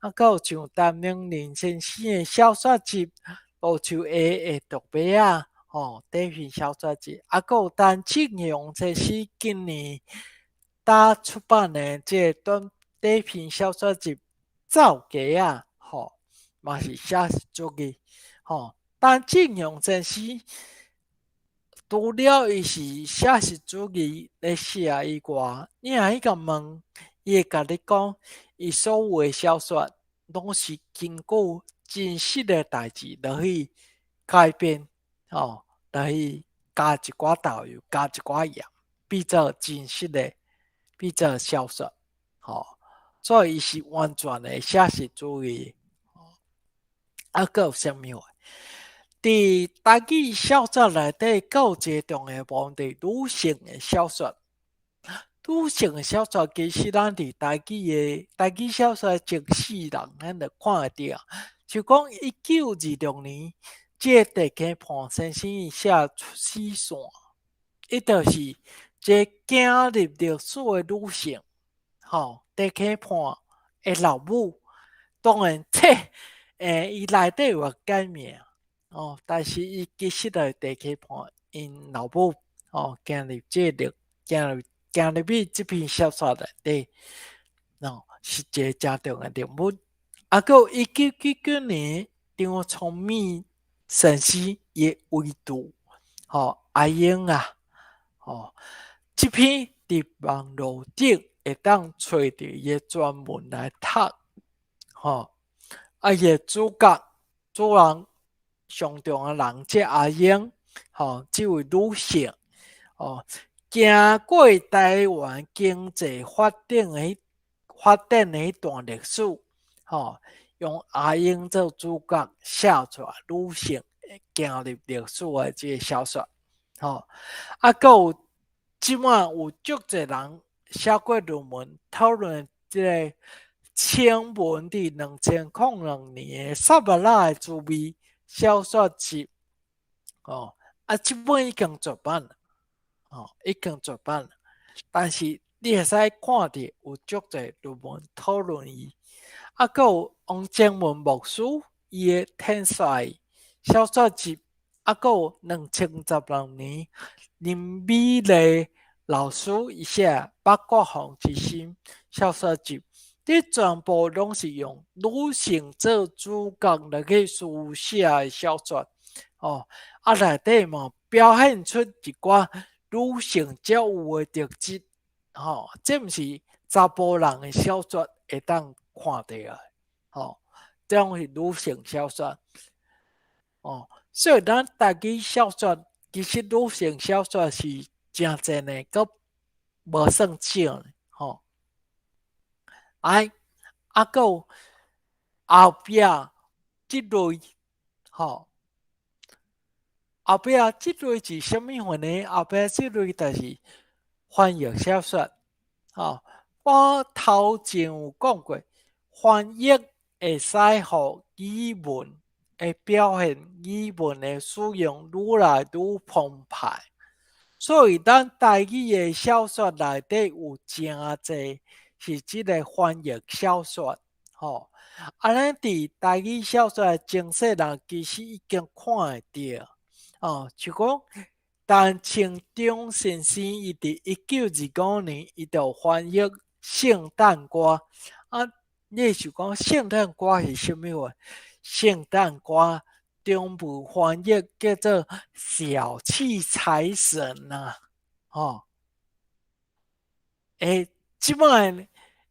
啊，閣有像陳明仁先生的小說集《路樹下的毒麥仔》，吼，短篇小說集，啊，閣有陳慶雄先生今年剛出版的這个短短篇小說集《走雞仔》，吼，嘛是寫實主義，吼。陳慶雄先生除了伊是寫實主義咧寫以外，你若去共問，伊會共你講，伊所有的小說攏是根據真實的代誌落去改編，吼，落去加一寡豆油，加一寡鹽，變做真實的，變做小說，吼。所以伊是完全的寫實主義。啊，閣有啥物話？佇台語小說內底，閣有一個重要部分，就是女性的小說。女性的小說其實咱佇台語的台語小說前世人，咱就看會著。就講1926年，這個鄭溪判先生伊寫出死線，伊就是一个走入歷史的女性，吼，鄭溪判的老母。當然，這伊內底有改名，哦，但是伊其實就是鄭溪判𪜶老母，哦，走入這個走入走入去這篇小說內底，哦，是一個誠重要的人物。啊，閣有1999年張聰敏先生伊的遺著，吼，阿英啊，吼，這篇佇網路頂會當揣著伊的全文來讀，吼，啊，伊的主角主人上重要的人，這阿英，吼，這位女性，哦，行過台灣經濟發展的彼段歷史，吼，用阿英做主角寫出來女性行入歷史的這个小說，吼，啊，閣有這擺有足濟人寫過論文討論這个清文佇2002年的《薩馬拉的滋味》小說集，哦，啊，這本已經絕版了，哦，已經絕版了，但是你會使看著有足濟論文討論伊，啊，閣有王靜文牧師伊的《天帥》小說集，啊，閣有2016年林美麗老師伊寫《北國風之心》小說集，這全部攏是用女性做主角來去書寫的小說，哦，啊，內底嘛表現出一寡女性才有的特質，吼，這毋是查埔人的小說會當看著的，吼，這攏是女性小說，哦，所以咱台語小說其實女性小說是誠濟呢，閣無算少呢，吼。哎，啊，閣有後壁這類，吼，後壁這類是啥物款呢？後壁這類就是翻譯小說，吼。我頭前有講過，翻譯會使予語文的表現，語文的使用愈來愈澎湃。所以咱台語的小說內底有誠濟是這个翻譯小說，吼。啊，咱佇台語小說的前世人其實已經看會著，哦，像講陳清忠先生，伊佇1925年，伊就翻譯聖誕歌。啊，你會想講聖誕歌是啥物話？聖誕歌中文翻譯叫做小氣財神啊，吼。欸，這擺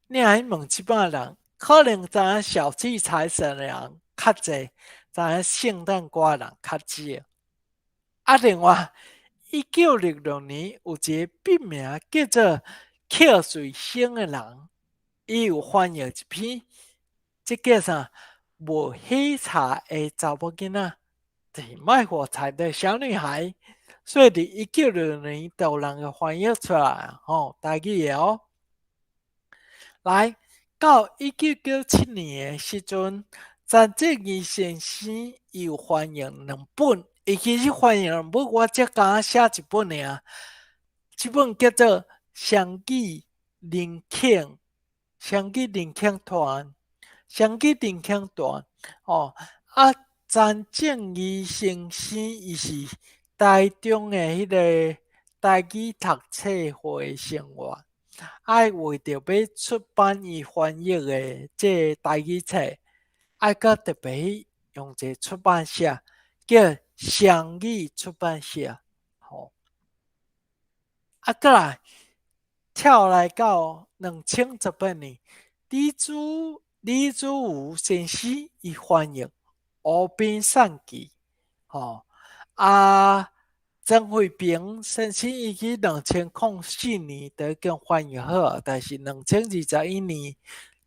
你若去問這擺人，可能知影小氣財神的人較濟，知影聖誕歌的人較少。啊，另外，1966年有一个筆名叫做克瑞生的人，伊有翻譯一篇，這叫啥？賣火柴的查某囡仔，就是賣火柴的小女孩。所以佇1966年就有人共翻譯出來，吼，台語的哦。來，到1997年的時陣，陳正義先生伊有翻譯兩本，伊其實翻譯兩本，我才敢若寫一本爾。這本叫做《雙語人口》，雙語人口團，雙語人口團，哦，啊，陳正義先生伊是台中的彼个台語讀冊會成員，啊，為著欲出版伊翻譯的這个台語冊，愛閣特別去用一个出版社，叫雙語出版社，吼。啊，閣來跳來到2018年，李子吾先生伊翻譯《湖邊散記》，吼，啊，曾慧平先生伊去2004年就已經翻譯好，但是2021年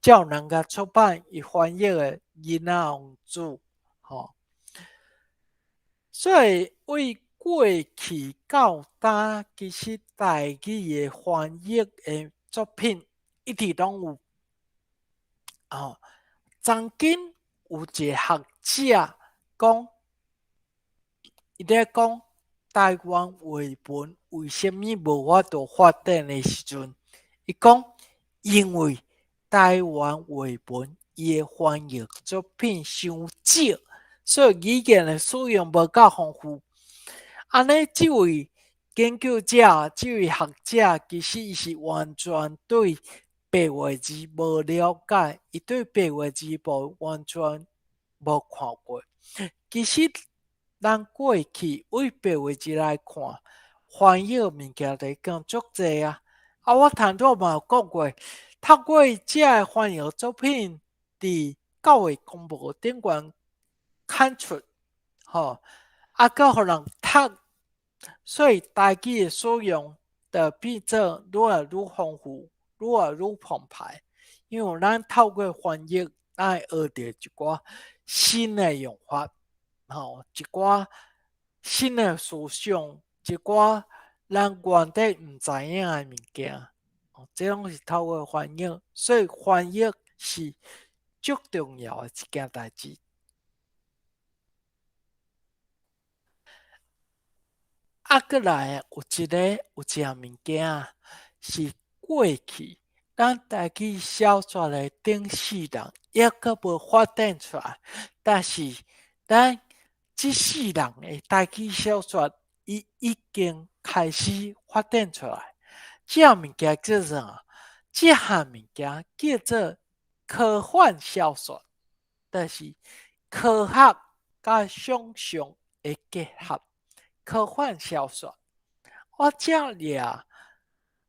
才有人共出版伊翻譯的《囡仔王子》，吼。所以為過去到今，其實台語的翻譯的作品一直攏有。哦，曾經有一个學者講，伊咧講台灣話文為啥物無法度發展的時陣，伊講因為台灣話文伊的翻譯作品傷少，所以語言的使用無夠豐富。按呢，這位研究者、這位學者，其實伊是完全對白話字無了解，伊對白話字無完全無看過。其實，咱過去對白話字來看，翻譯物件就已經足濟啊。啊，我頭拄嘛有講過，透過這个翻譯作品，佇教育公報頂懸刊出，吼，啊，閣予人讀。所以台語的使用就變做愈來愈豐富，愈來愈澎湃。因為咱透過翻譯，咱會學著一寡新的用法，吼，一寡新的思想，一寡咱原底毋知影的物件，這攏是透過翻譯，所以翻譯是足重要的一件代誌。啊，閣來有一个有一項物件是過去咱台語小說的頂世人猶閣無發展出來，但是咱這世人的台語小說伊已經開始發展出來。這項物件叫做啥？這項物件叫做科幻小說，就是科學佮想像的結合。科幻小說，我遮列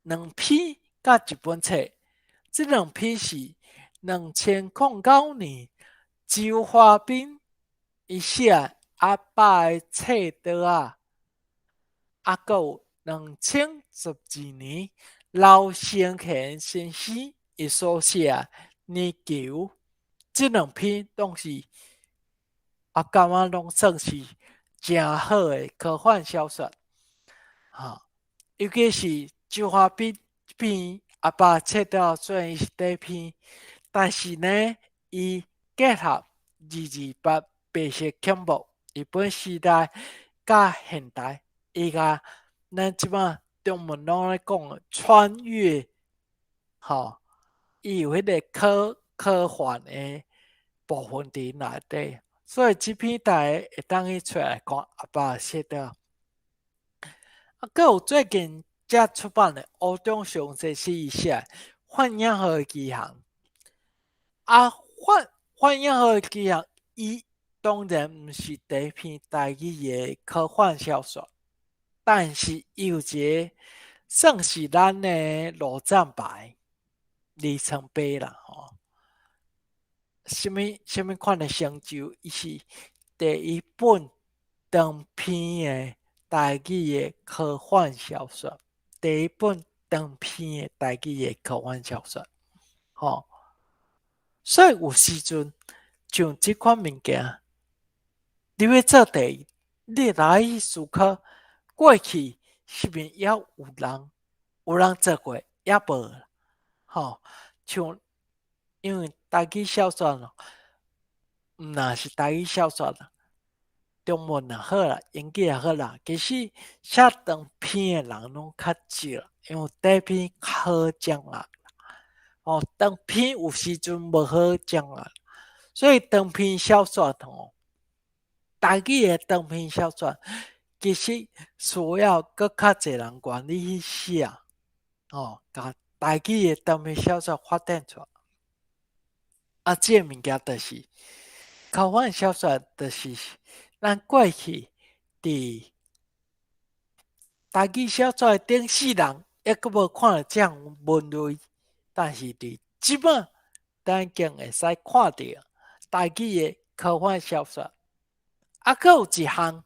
兩篇佮一本冊，這兩篇是2009年周華斌伊寫的《阿爸的冊刀仔》，啊，閣有2012年劉成賢先生伊所寫的《年球》，這兩篇攏是我感覺攏算是誠好的科幻小說，哈，尤其是周華斌這篇《阿爸冊刀》雖然伊是短篇，但是呢，伊結合228白色恐怖日本時代佮現代，伊共咱這擺中文攏咧講的穿越，吼，伊有彼个科幻的部分佇內底。所以這篇大家會當去揣來看《阿爸冊刀》。啊，閣有最近才出版的吳中雄先生伊寫的《幻影號的奇航》。啊，幻影號的奇航，伊當然毋是第一篇台語的科幻小說，但是伊有一个算是咱的路障牌里程碑啦，吼。啥物啥物款的成就？伊是第一本長篇的台語的科幻小說，第一本長篇的台語的科幻小說，吼。所以有時陣像這款物件，你欲做第一，你來去思考過去是毋是猶有人做過，猶無，吼，像因為台語小說咯，毋若是台語小說啦，中文也好啦，英語也好啦，其實寫長篇的人攏較少，因為短篇較好掌握。哦，長篇有時陣無好掌握，所以長篇小說吼，台語的長篇小說其實需要閣較濟人願意去寫，哦，共台語的長篇小說發展出來。啊，這个物件就是科幻小說，就是咱過去佇台語小說的頂世人，猶閣無看著這項文類，但是佇這擺，咱已經會使看著台語的科幻小說。啊，閣有一項，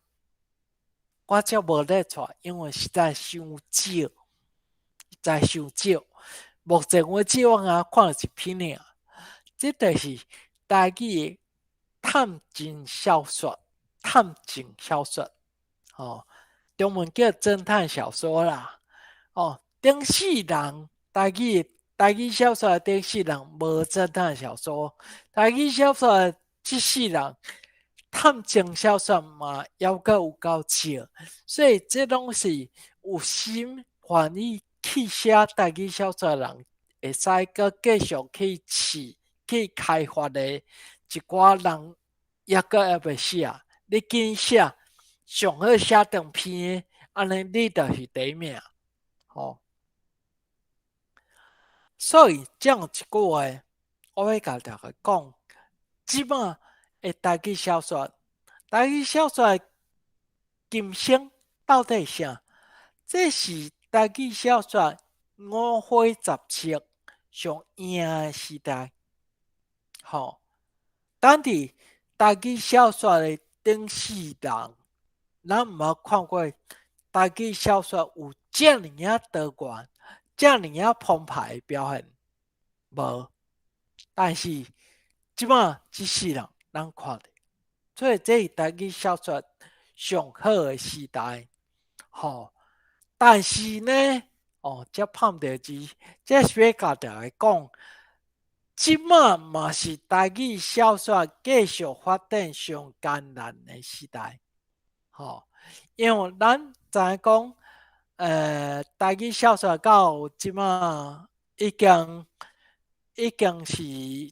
我才無列出來，因為實在傷少，實在傷少。目前為止，我敢看著一篇爾。這就是台語的探偵小說，探偵小說，吼，中文叫偵探小說啦。哦，頂世人台語小說頂世人無偵探小說，台語小說這世人探偵小說嘛，猶閣有夠少，所以這攏是有心願意去寫台語小說的人，會使閣繼續去試，去開發的一寡人，猶閣猶未寫，你緊寫，上好寫長篇的，按呢你就是第一名，吼。所以這樣一句話，我欲共大家講，這擺的台語小說，台語小說的今生到底是啥？這是台語小說五花雜色上贏的時代。吼，咱佇台語小說的頂世人，咱毋捌看過。台語小說有遮爾仔多元、遮爾仔澎湃的表現？無。但是這馬這世人咱看著，所以這是台語小說上好的時代，吼。但是呢，哦，這碰著字，這是欲共大家講，這馬嘛是台語小說繼續發展上艱難的時代，吼。因為咱知影講，台語小說到這馬已經是，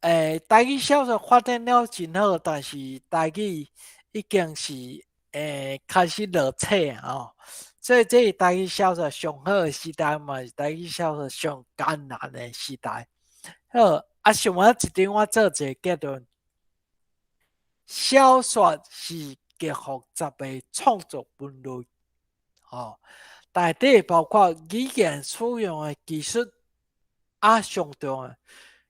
台語小說發展了真好，但是台語已經是開始落冊啊！所以這是台語小說上好的時代，嘛是台語小說上艱難的時代。好，啊，想欲這陣我做一個結論：小說是極複雜的創作分類，吼，內底包括語言使用的技術，啊，上重要，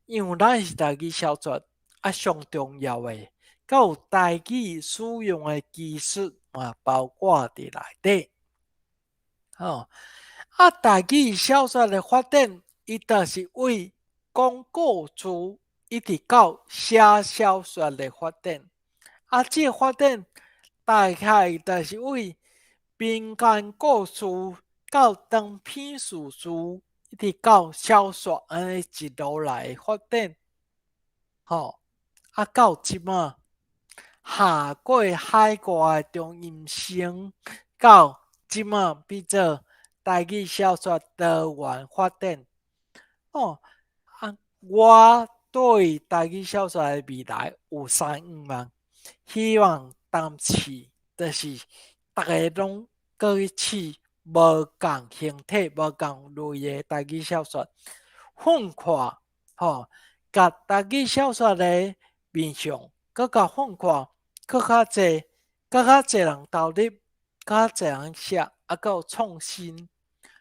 因為咱是台語小說，啊，上重要的，閣有台語使用的技術嘛，包括佇內底。吼，啊，台語小說的發展，伊就是為講故事一直到寫小說的發展。啊，這個發展大概就是為民間故事到長篇敘事，一直到小說按呢一路來發展。吼，啊，到這馬下過海外的中陰生，到這馬變做台語小說多元發展。哦，啊，我對台語小說的未來有三願望，希望當試，就是逐家攏閣去試無仝形體、無仝類的台語小說，放寬吼，共台語小說的面向閣共放寬，閣較濟，閣較濟人投入，閣較濟人寫，啊，閣有創新，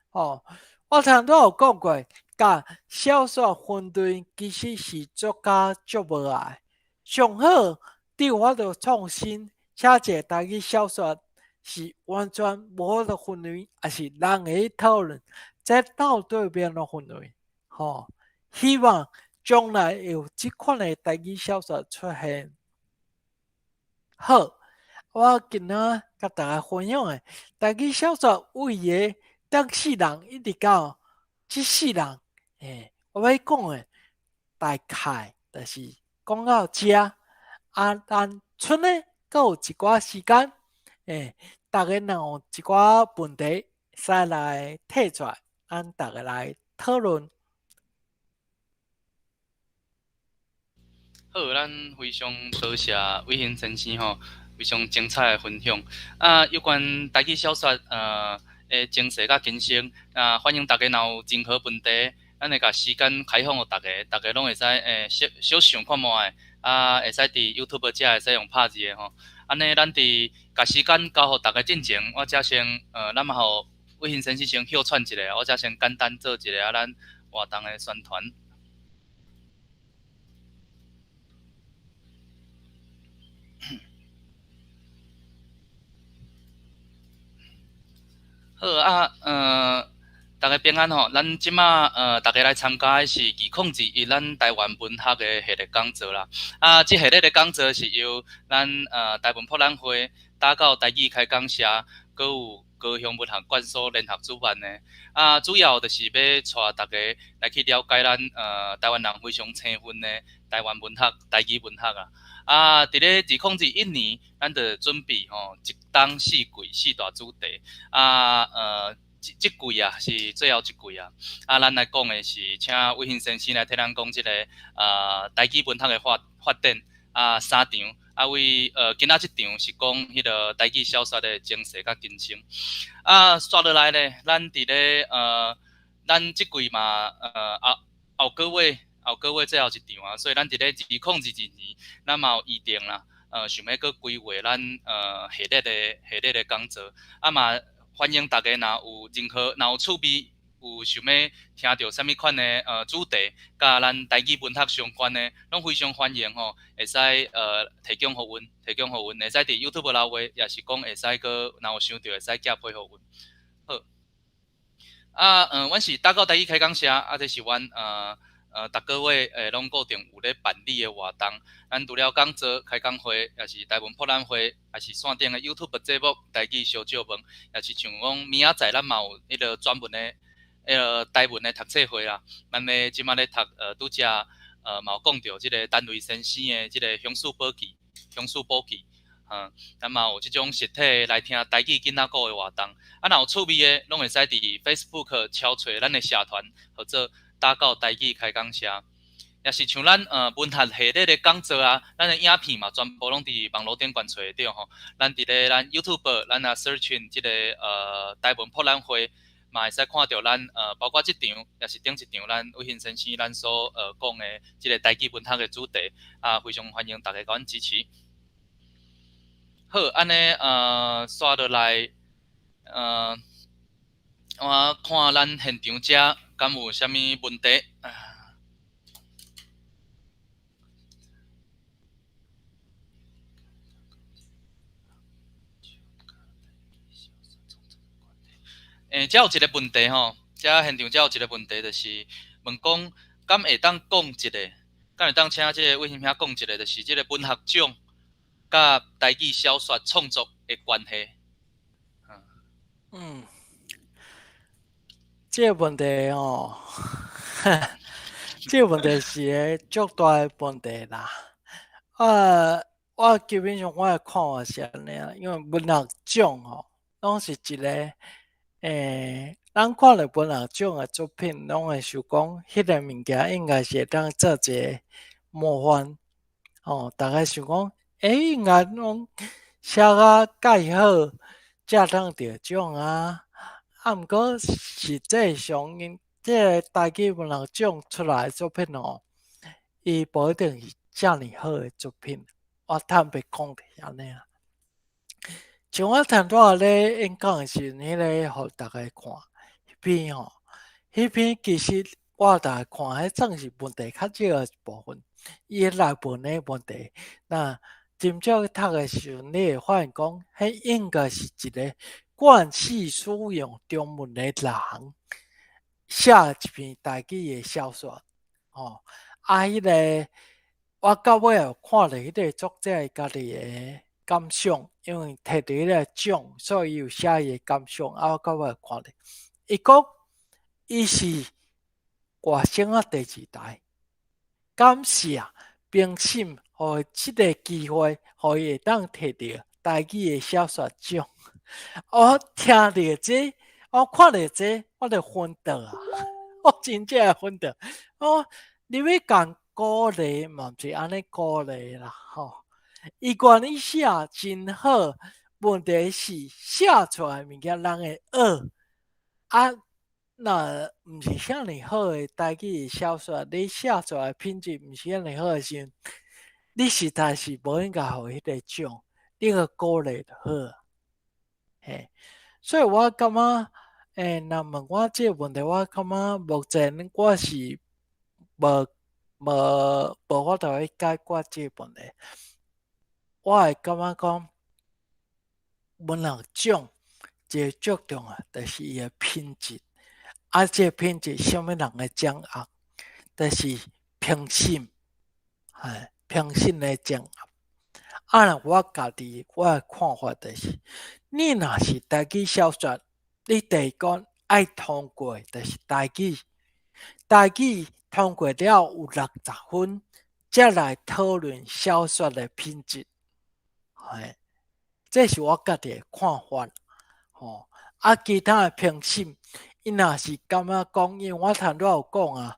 吼。我頭拄有講過，共小說分類其實是作家足無愛，上好你有法度創新，寫一個台語小說是完全無法度分類，抑是人會去討論，這到底欲按怎分類？吼，希望將來會有這款的台語小說出現。好，我今仔共大家分享的台語小說為個頂世人一直到這世人，我欲講的大概就是講到這，啊，咱賰呢閣有一寡時間，逐家若有一寡問題，會使來提出來，咱逐家來討論。好，咱非常多謝偉興先生吼，非常精彩的分享。啊，有關台語小說的精細佮更新，啊，歡迎大家若有任何問題，咱會共時間開放予大家，逐家攏會使小小想看覓，啊，會使佇 YouTube 遮會使用拍字的吼。按呢，咱佇共時間交予大家進前，我遮先咱嘛予偉興先生先歇喘一下，我遮先簡單做一下咱活動的宣傳。好啊，逐家平安吼。咱這馬逐家來參加的是2021咱台灣文學的系列講座啦。啊，這系列的講座是由咱台文博覽會打狗台語開講社，閣有高雄文學館所聯合主辦的。啊，主要就是欲帶逐家來去了解咱台灣人非常青分的台灣文學、台語文學啊。啊，佇咧2021年，咱就準備吼一冬四季四大主題。啊，這這季啊是最後一季啊。啊，咱來講的是請偉興先生來替咱講這個台語文學的發發展啊三場。啊，為今仔這場是講彼個台語小說的精細佮更新。啊，煞落來咧，咱佇咧咱這季嘛後後個月。後個月最後一場啊，所以咱佇咧2022年，咱嘛有預定啦，想欲閣規劃咱系列的系列的講座，啊嘛歡迎逐家若有任何若有趣味、有想欲聽著啥物款的主題，佮咱台語文學相關的，攏非常歡迎吼，會使提供予阮，提供予阮，會使佇 YouTube 留話，抑是講會使閣若有想著會使寄批予阮。好，啊，阮是打狗台語開講社，啊，這是阮逐個月攏固定有咧辦理的活動。咱除了講座、開講會，抑是台文博覽會，抑是線頂的 YouTube 節目台語相借問，抑是像講明仔載咱嘛有彼个專門的彼个台文的讀冊會啦。咱咧這擺咧讀拄才嘛有講著這个陳雷先生的這个鄉事簿記，鄉事簿記。咱嘛有這種實體來聽台語囡仔鼓的活動。啊，若有趣味的，攏會使佇 Facebook 敲揣咱的社團，號做打狗台語開講社，抑是像咱文學系列的講座啊，咱的影片嘛，全部攏佇網路頂懸揣會著吼。咱佇咧咱 YouTube，咱若 search 這个台文博覽會，嘛會使看著咱包括這場，抑是頂一場咱偉興先生咱所講的這个台語文學的主題啊，非常歡迎大家共阮支持。好，按呢煞落來我看咱現場遮敢有啥物問題？遮有一个問題吼，遮現場遮有一個問題，就是問講，敢會當講一个，敢會當請這个偉興兄講一个，就是這个文學獎佮台語小說創作的關係。嗯。這个問題哦，這個問題是个足大的問題啦。我基本上我的看法是按呢，因為文學獎吼，攏是一个，咱看著文學獎的作品，攏會想講，彼个物件應該是會當做一个模範，吼，逐家想講，應該攏寫甲蓋好，才當得獎啊。啊，毋過實際上，𪜶這个台語文學獎出來的作品吼，伊無一定是遮爾好的作品。我坦白講就是按呢啦。像我頭拄仔咧演講的時陣，彼个予逐家看，彼篇吼，彼篇其實我逐家看，彼算是問題較少的一部分。伊的內文的問題，若真少去讀的時陣，你會發現講，彼應該是一个慣勢使用中文的人寫一篇台語的小說，吼，啊，彼个我到尾有看著彼个作者家己的感想，因為摕著彼个獎，所以伊有寫伊的感想，啊，我到尾有看著，伊講伊是外省仔第二代，感謝評審予伊這个機會，予伊會當摕著台語的小說獎。我聽著這，我看著這，我就昏倒啊！我真正會昏倒。我你欲共鼓勵嘛，毋是按呢鼓勵啦，吼。伊願意寫真好，問題是寫出來的物件人會學。啊，若毋是遐爾好的台語小說，你寫出來品質毋是遐爾好的時陣，你實在是無應該予彼个獎，你予鼓勵就好啊。嘿，所以我感覺，若問我這個問題，我感覺目前我是無法度去解決這個問題。我會感覺講，文學獎一個足重要，就是伊的品質。啊，這個品質啥物人會掌握？就是評審，嘿，評審來掌握。啊，若我家己我的看法就是，你若是台語小說，你第一關愛通過就是台語，台語通過了有60分，才來討論小說的品質。嘿，這是我家己的看法。吼，啊，其他的評審，伊若是感覺講，因為我頭拄仔有講啊，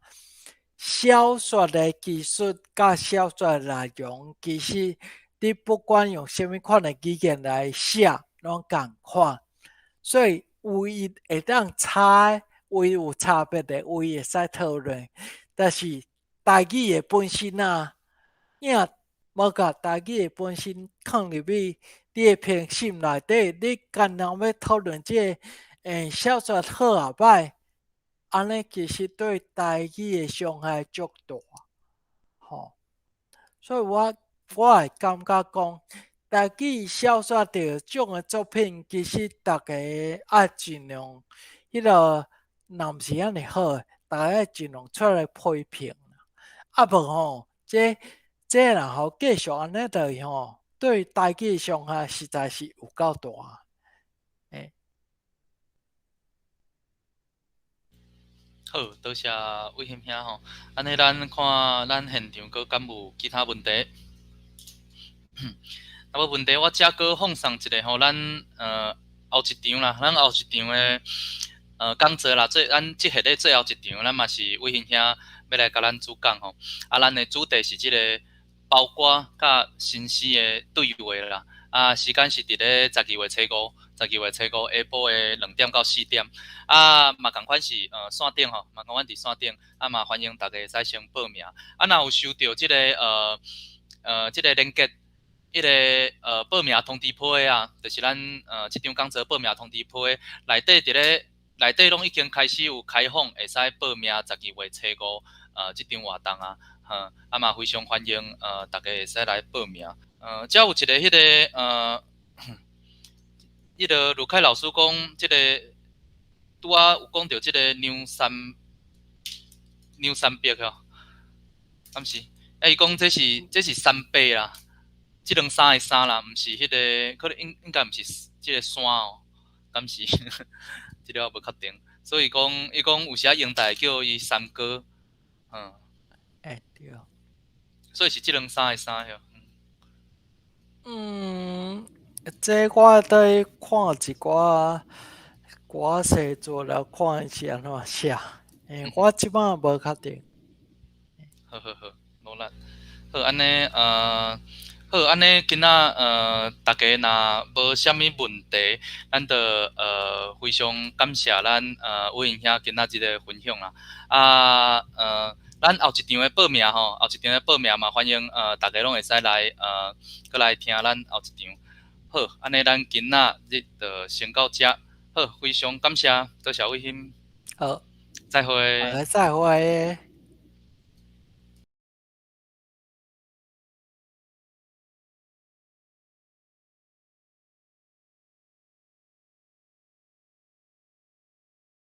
小說的技術佮小說的內容，其實你不管用啥物款的語言來寫，攏仝款。所以唯一會當差的，唯一有差別的，唯一會使討論，就是台語的本身啊。你若無共台語的本身放入去你的評審內底，你干焦欲討論這个小說好抑歹，按呢其實對台語的傷害足大，吼。所以我會感覺講，台語小說得獎的作品，其實逐家愛盡量，彼個若毋是按呢好，逐家愛盡量出來批評。啊無吼，這若予繼續按呢落去吼，對台語的傷害實在是有夠大。欸。好，多謝偉興兄吼。按呢，咱看咱現場閣敢有其他問題？若無問題，我遮閣放送一下吼，咱後一場啦，咱後一場的講座啦，咱這個的最後一場，咱嘛是偉興兄欲來共咱主講吼。啊，咱的主題是這個包括佮新詩的對話啦。啊，時間是佇咧十二月初五，十二月初五下晡的2點到4點。啊，嘛仝款是線頂吼，嘛仝款佇線頂，啊嘛歡迎逐家會使先報名。啊，若有收著這個連結，彼個報名通知批啊，就是咱這場講座報名通知批內底佇咧內底攏已經開始有開放，會使報名十二月初五這場活動啊，哼，啊嘛非常歡迎逐家會使來報名。遮有一個彼個彼個盧凱老師講，這個拄仔有講著這個梁山伯哦，敢是？啊，伊講這是山伯啦，這兩山的山啦，毋是彼個，可能應該毋是這個山哦，敢是？這個我無確定。所以講，伊講有時仔英台叫伊三哥，嗯。欸，對。所以是這兩山的山哟。嗯，這我得看一寡歌詞資料，看伊是按怎寫。欸，我這擺無確定。好好好，努力。好，按呢，好，按呢，今仔逐家若無啥物問題，咱就非常感謝咱偉興兄今仔這個分享啦。啊，咱後一場的報名吼，後一場的報名嘛，歡迎逐家攏會使來閣來聽咱後一場。好，按呢咱今仔日就先到遮。好，非常感謝，多謝偉興。好，再會。再會。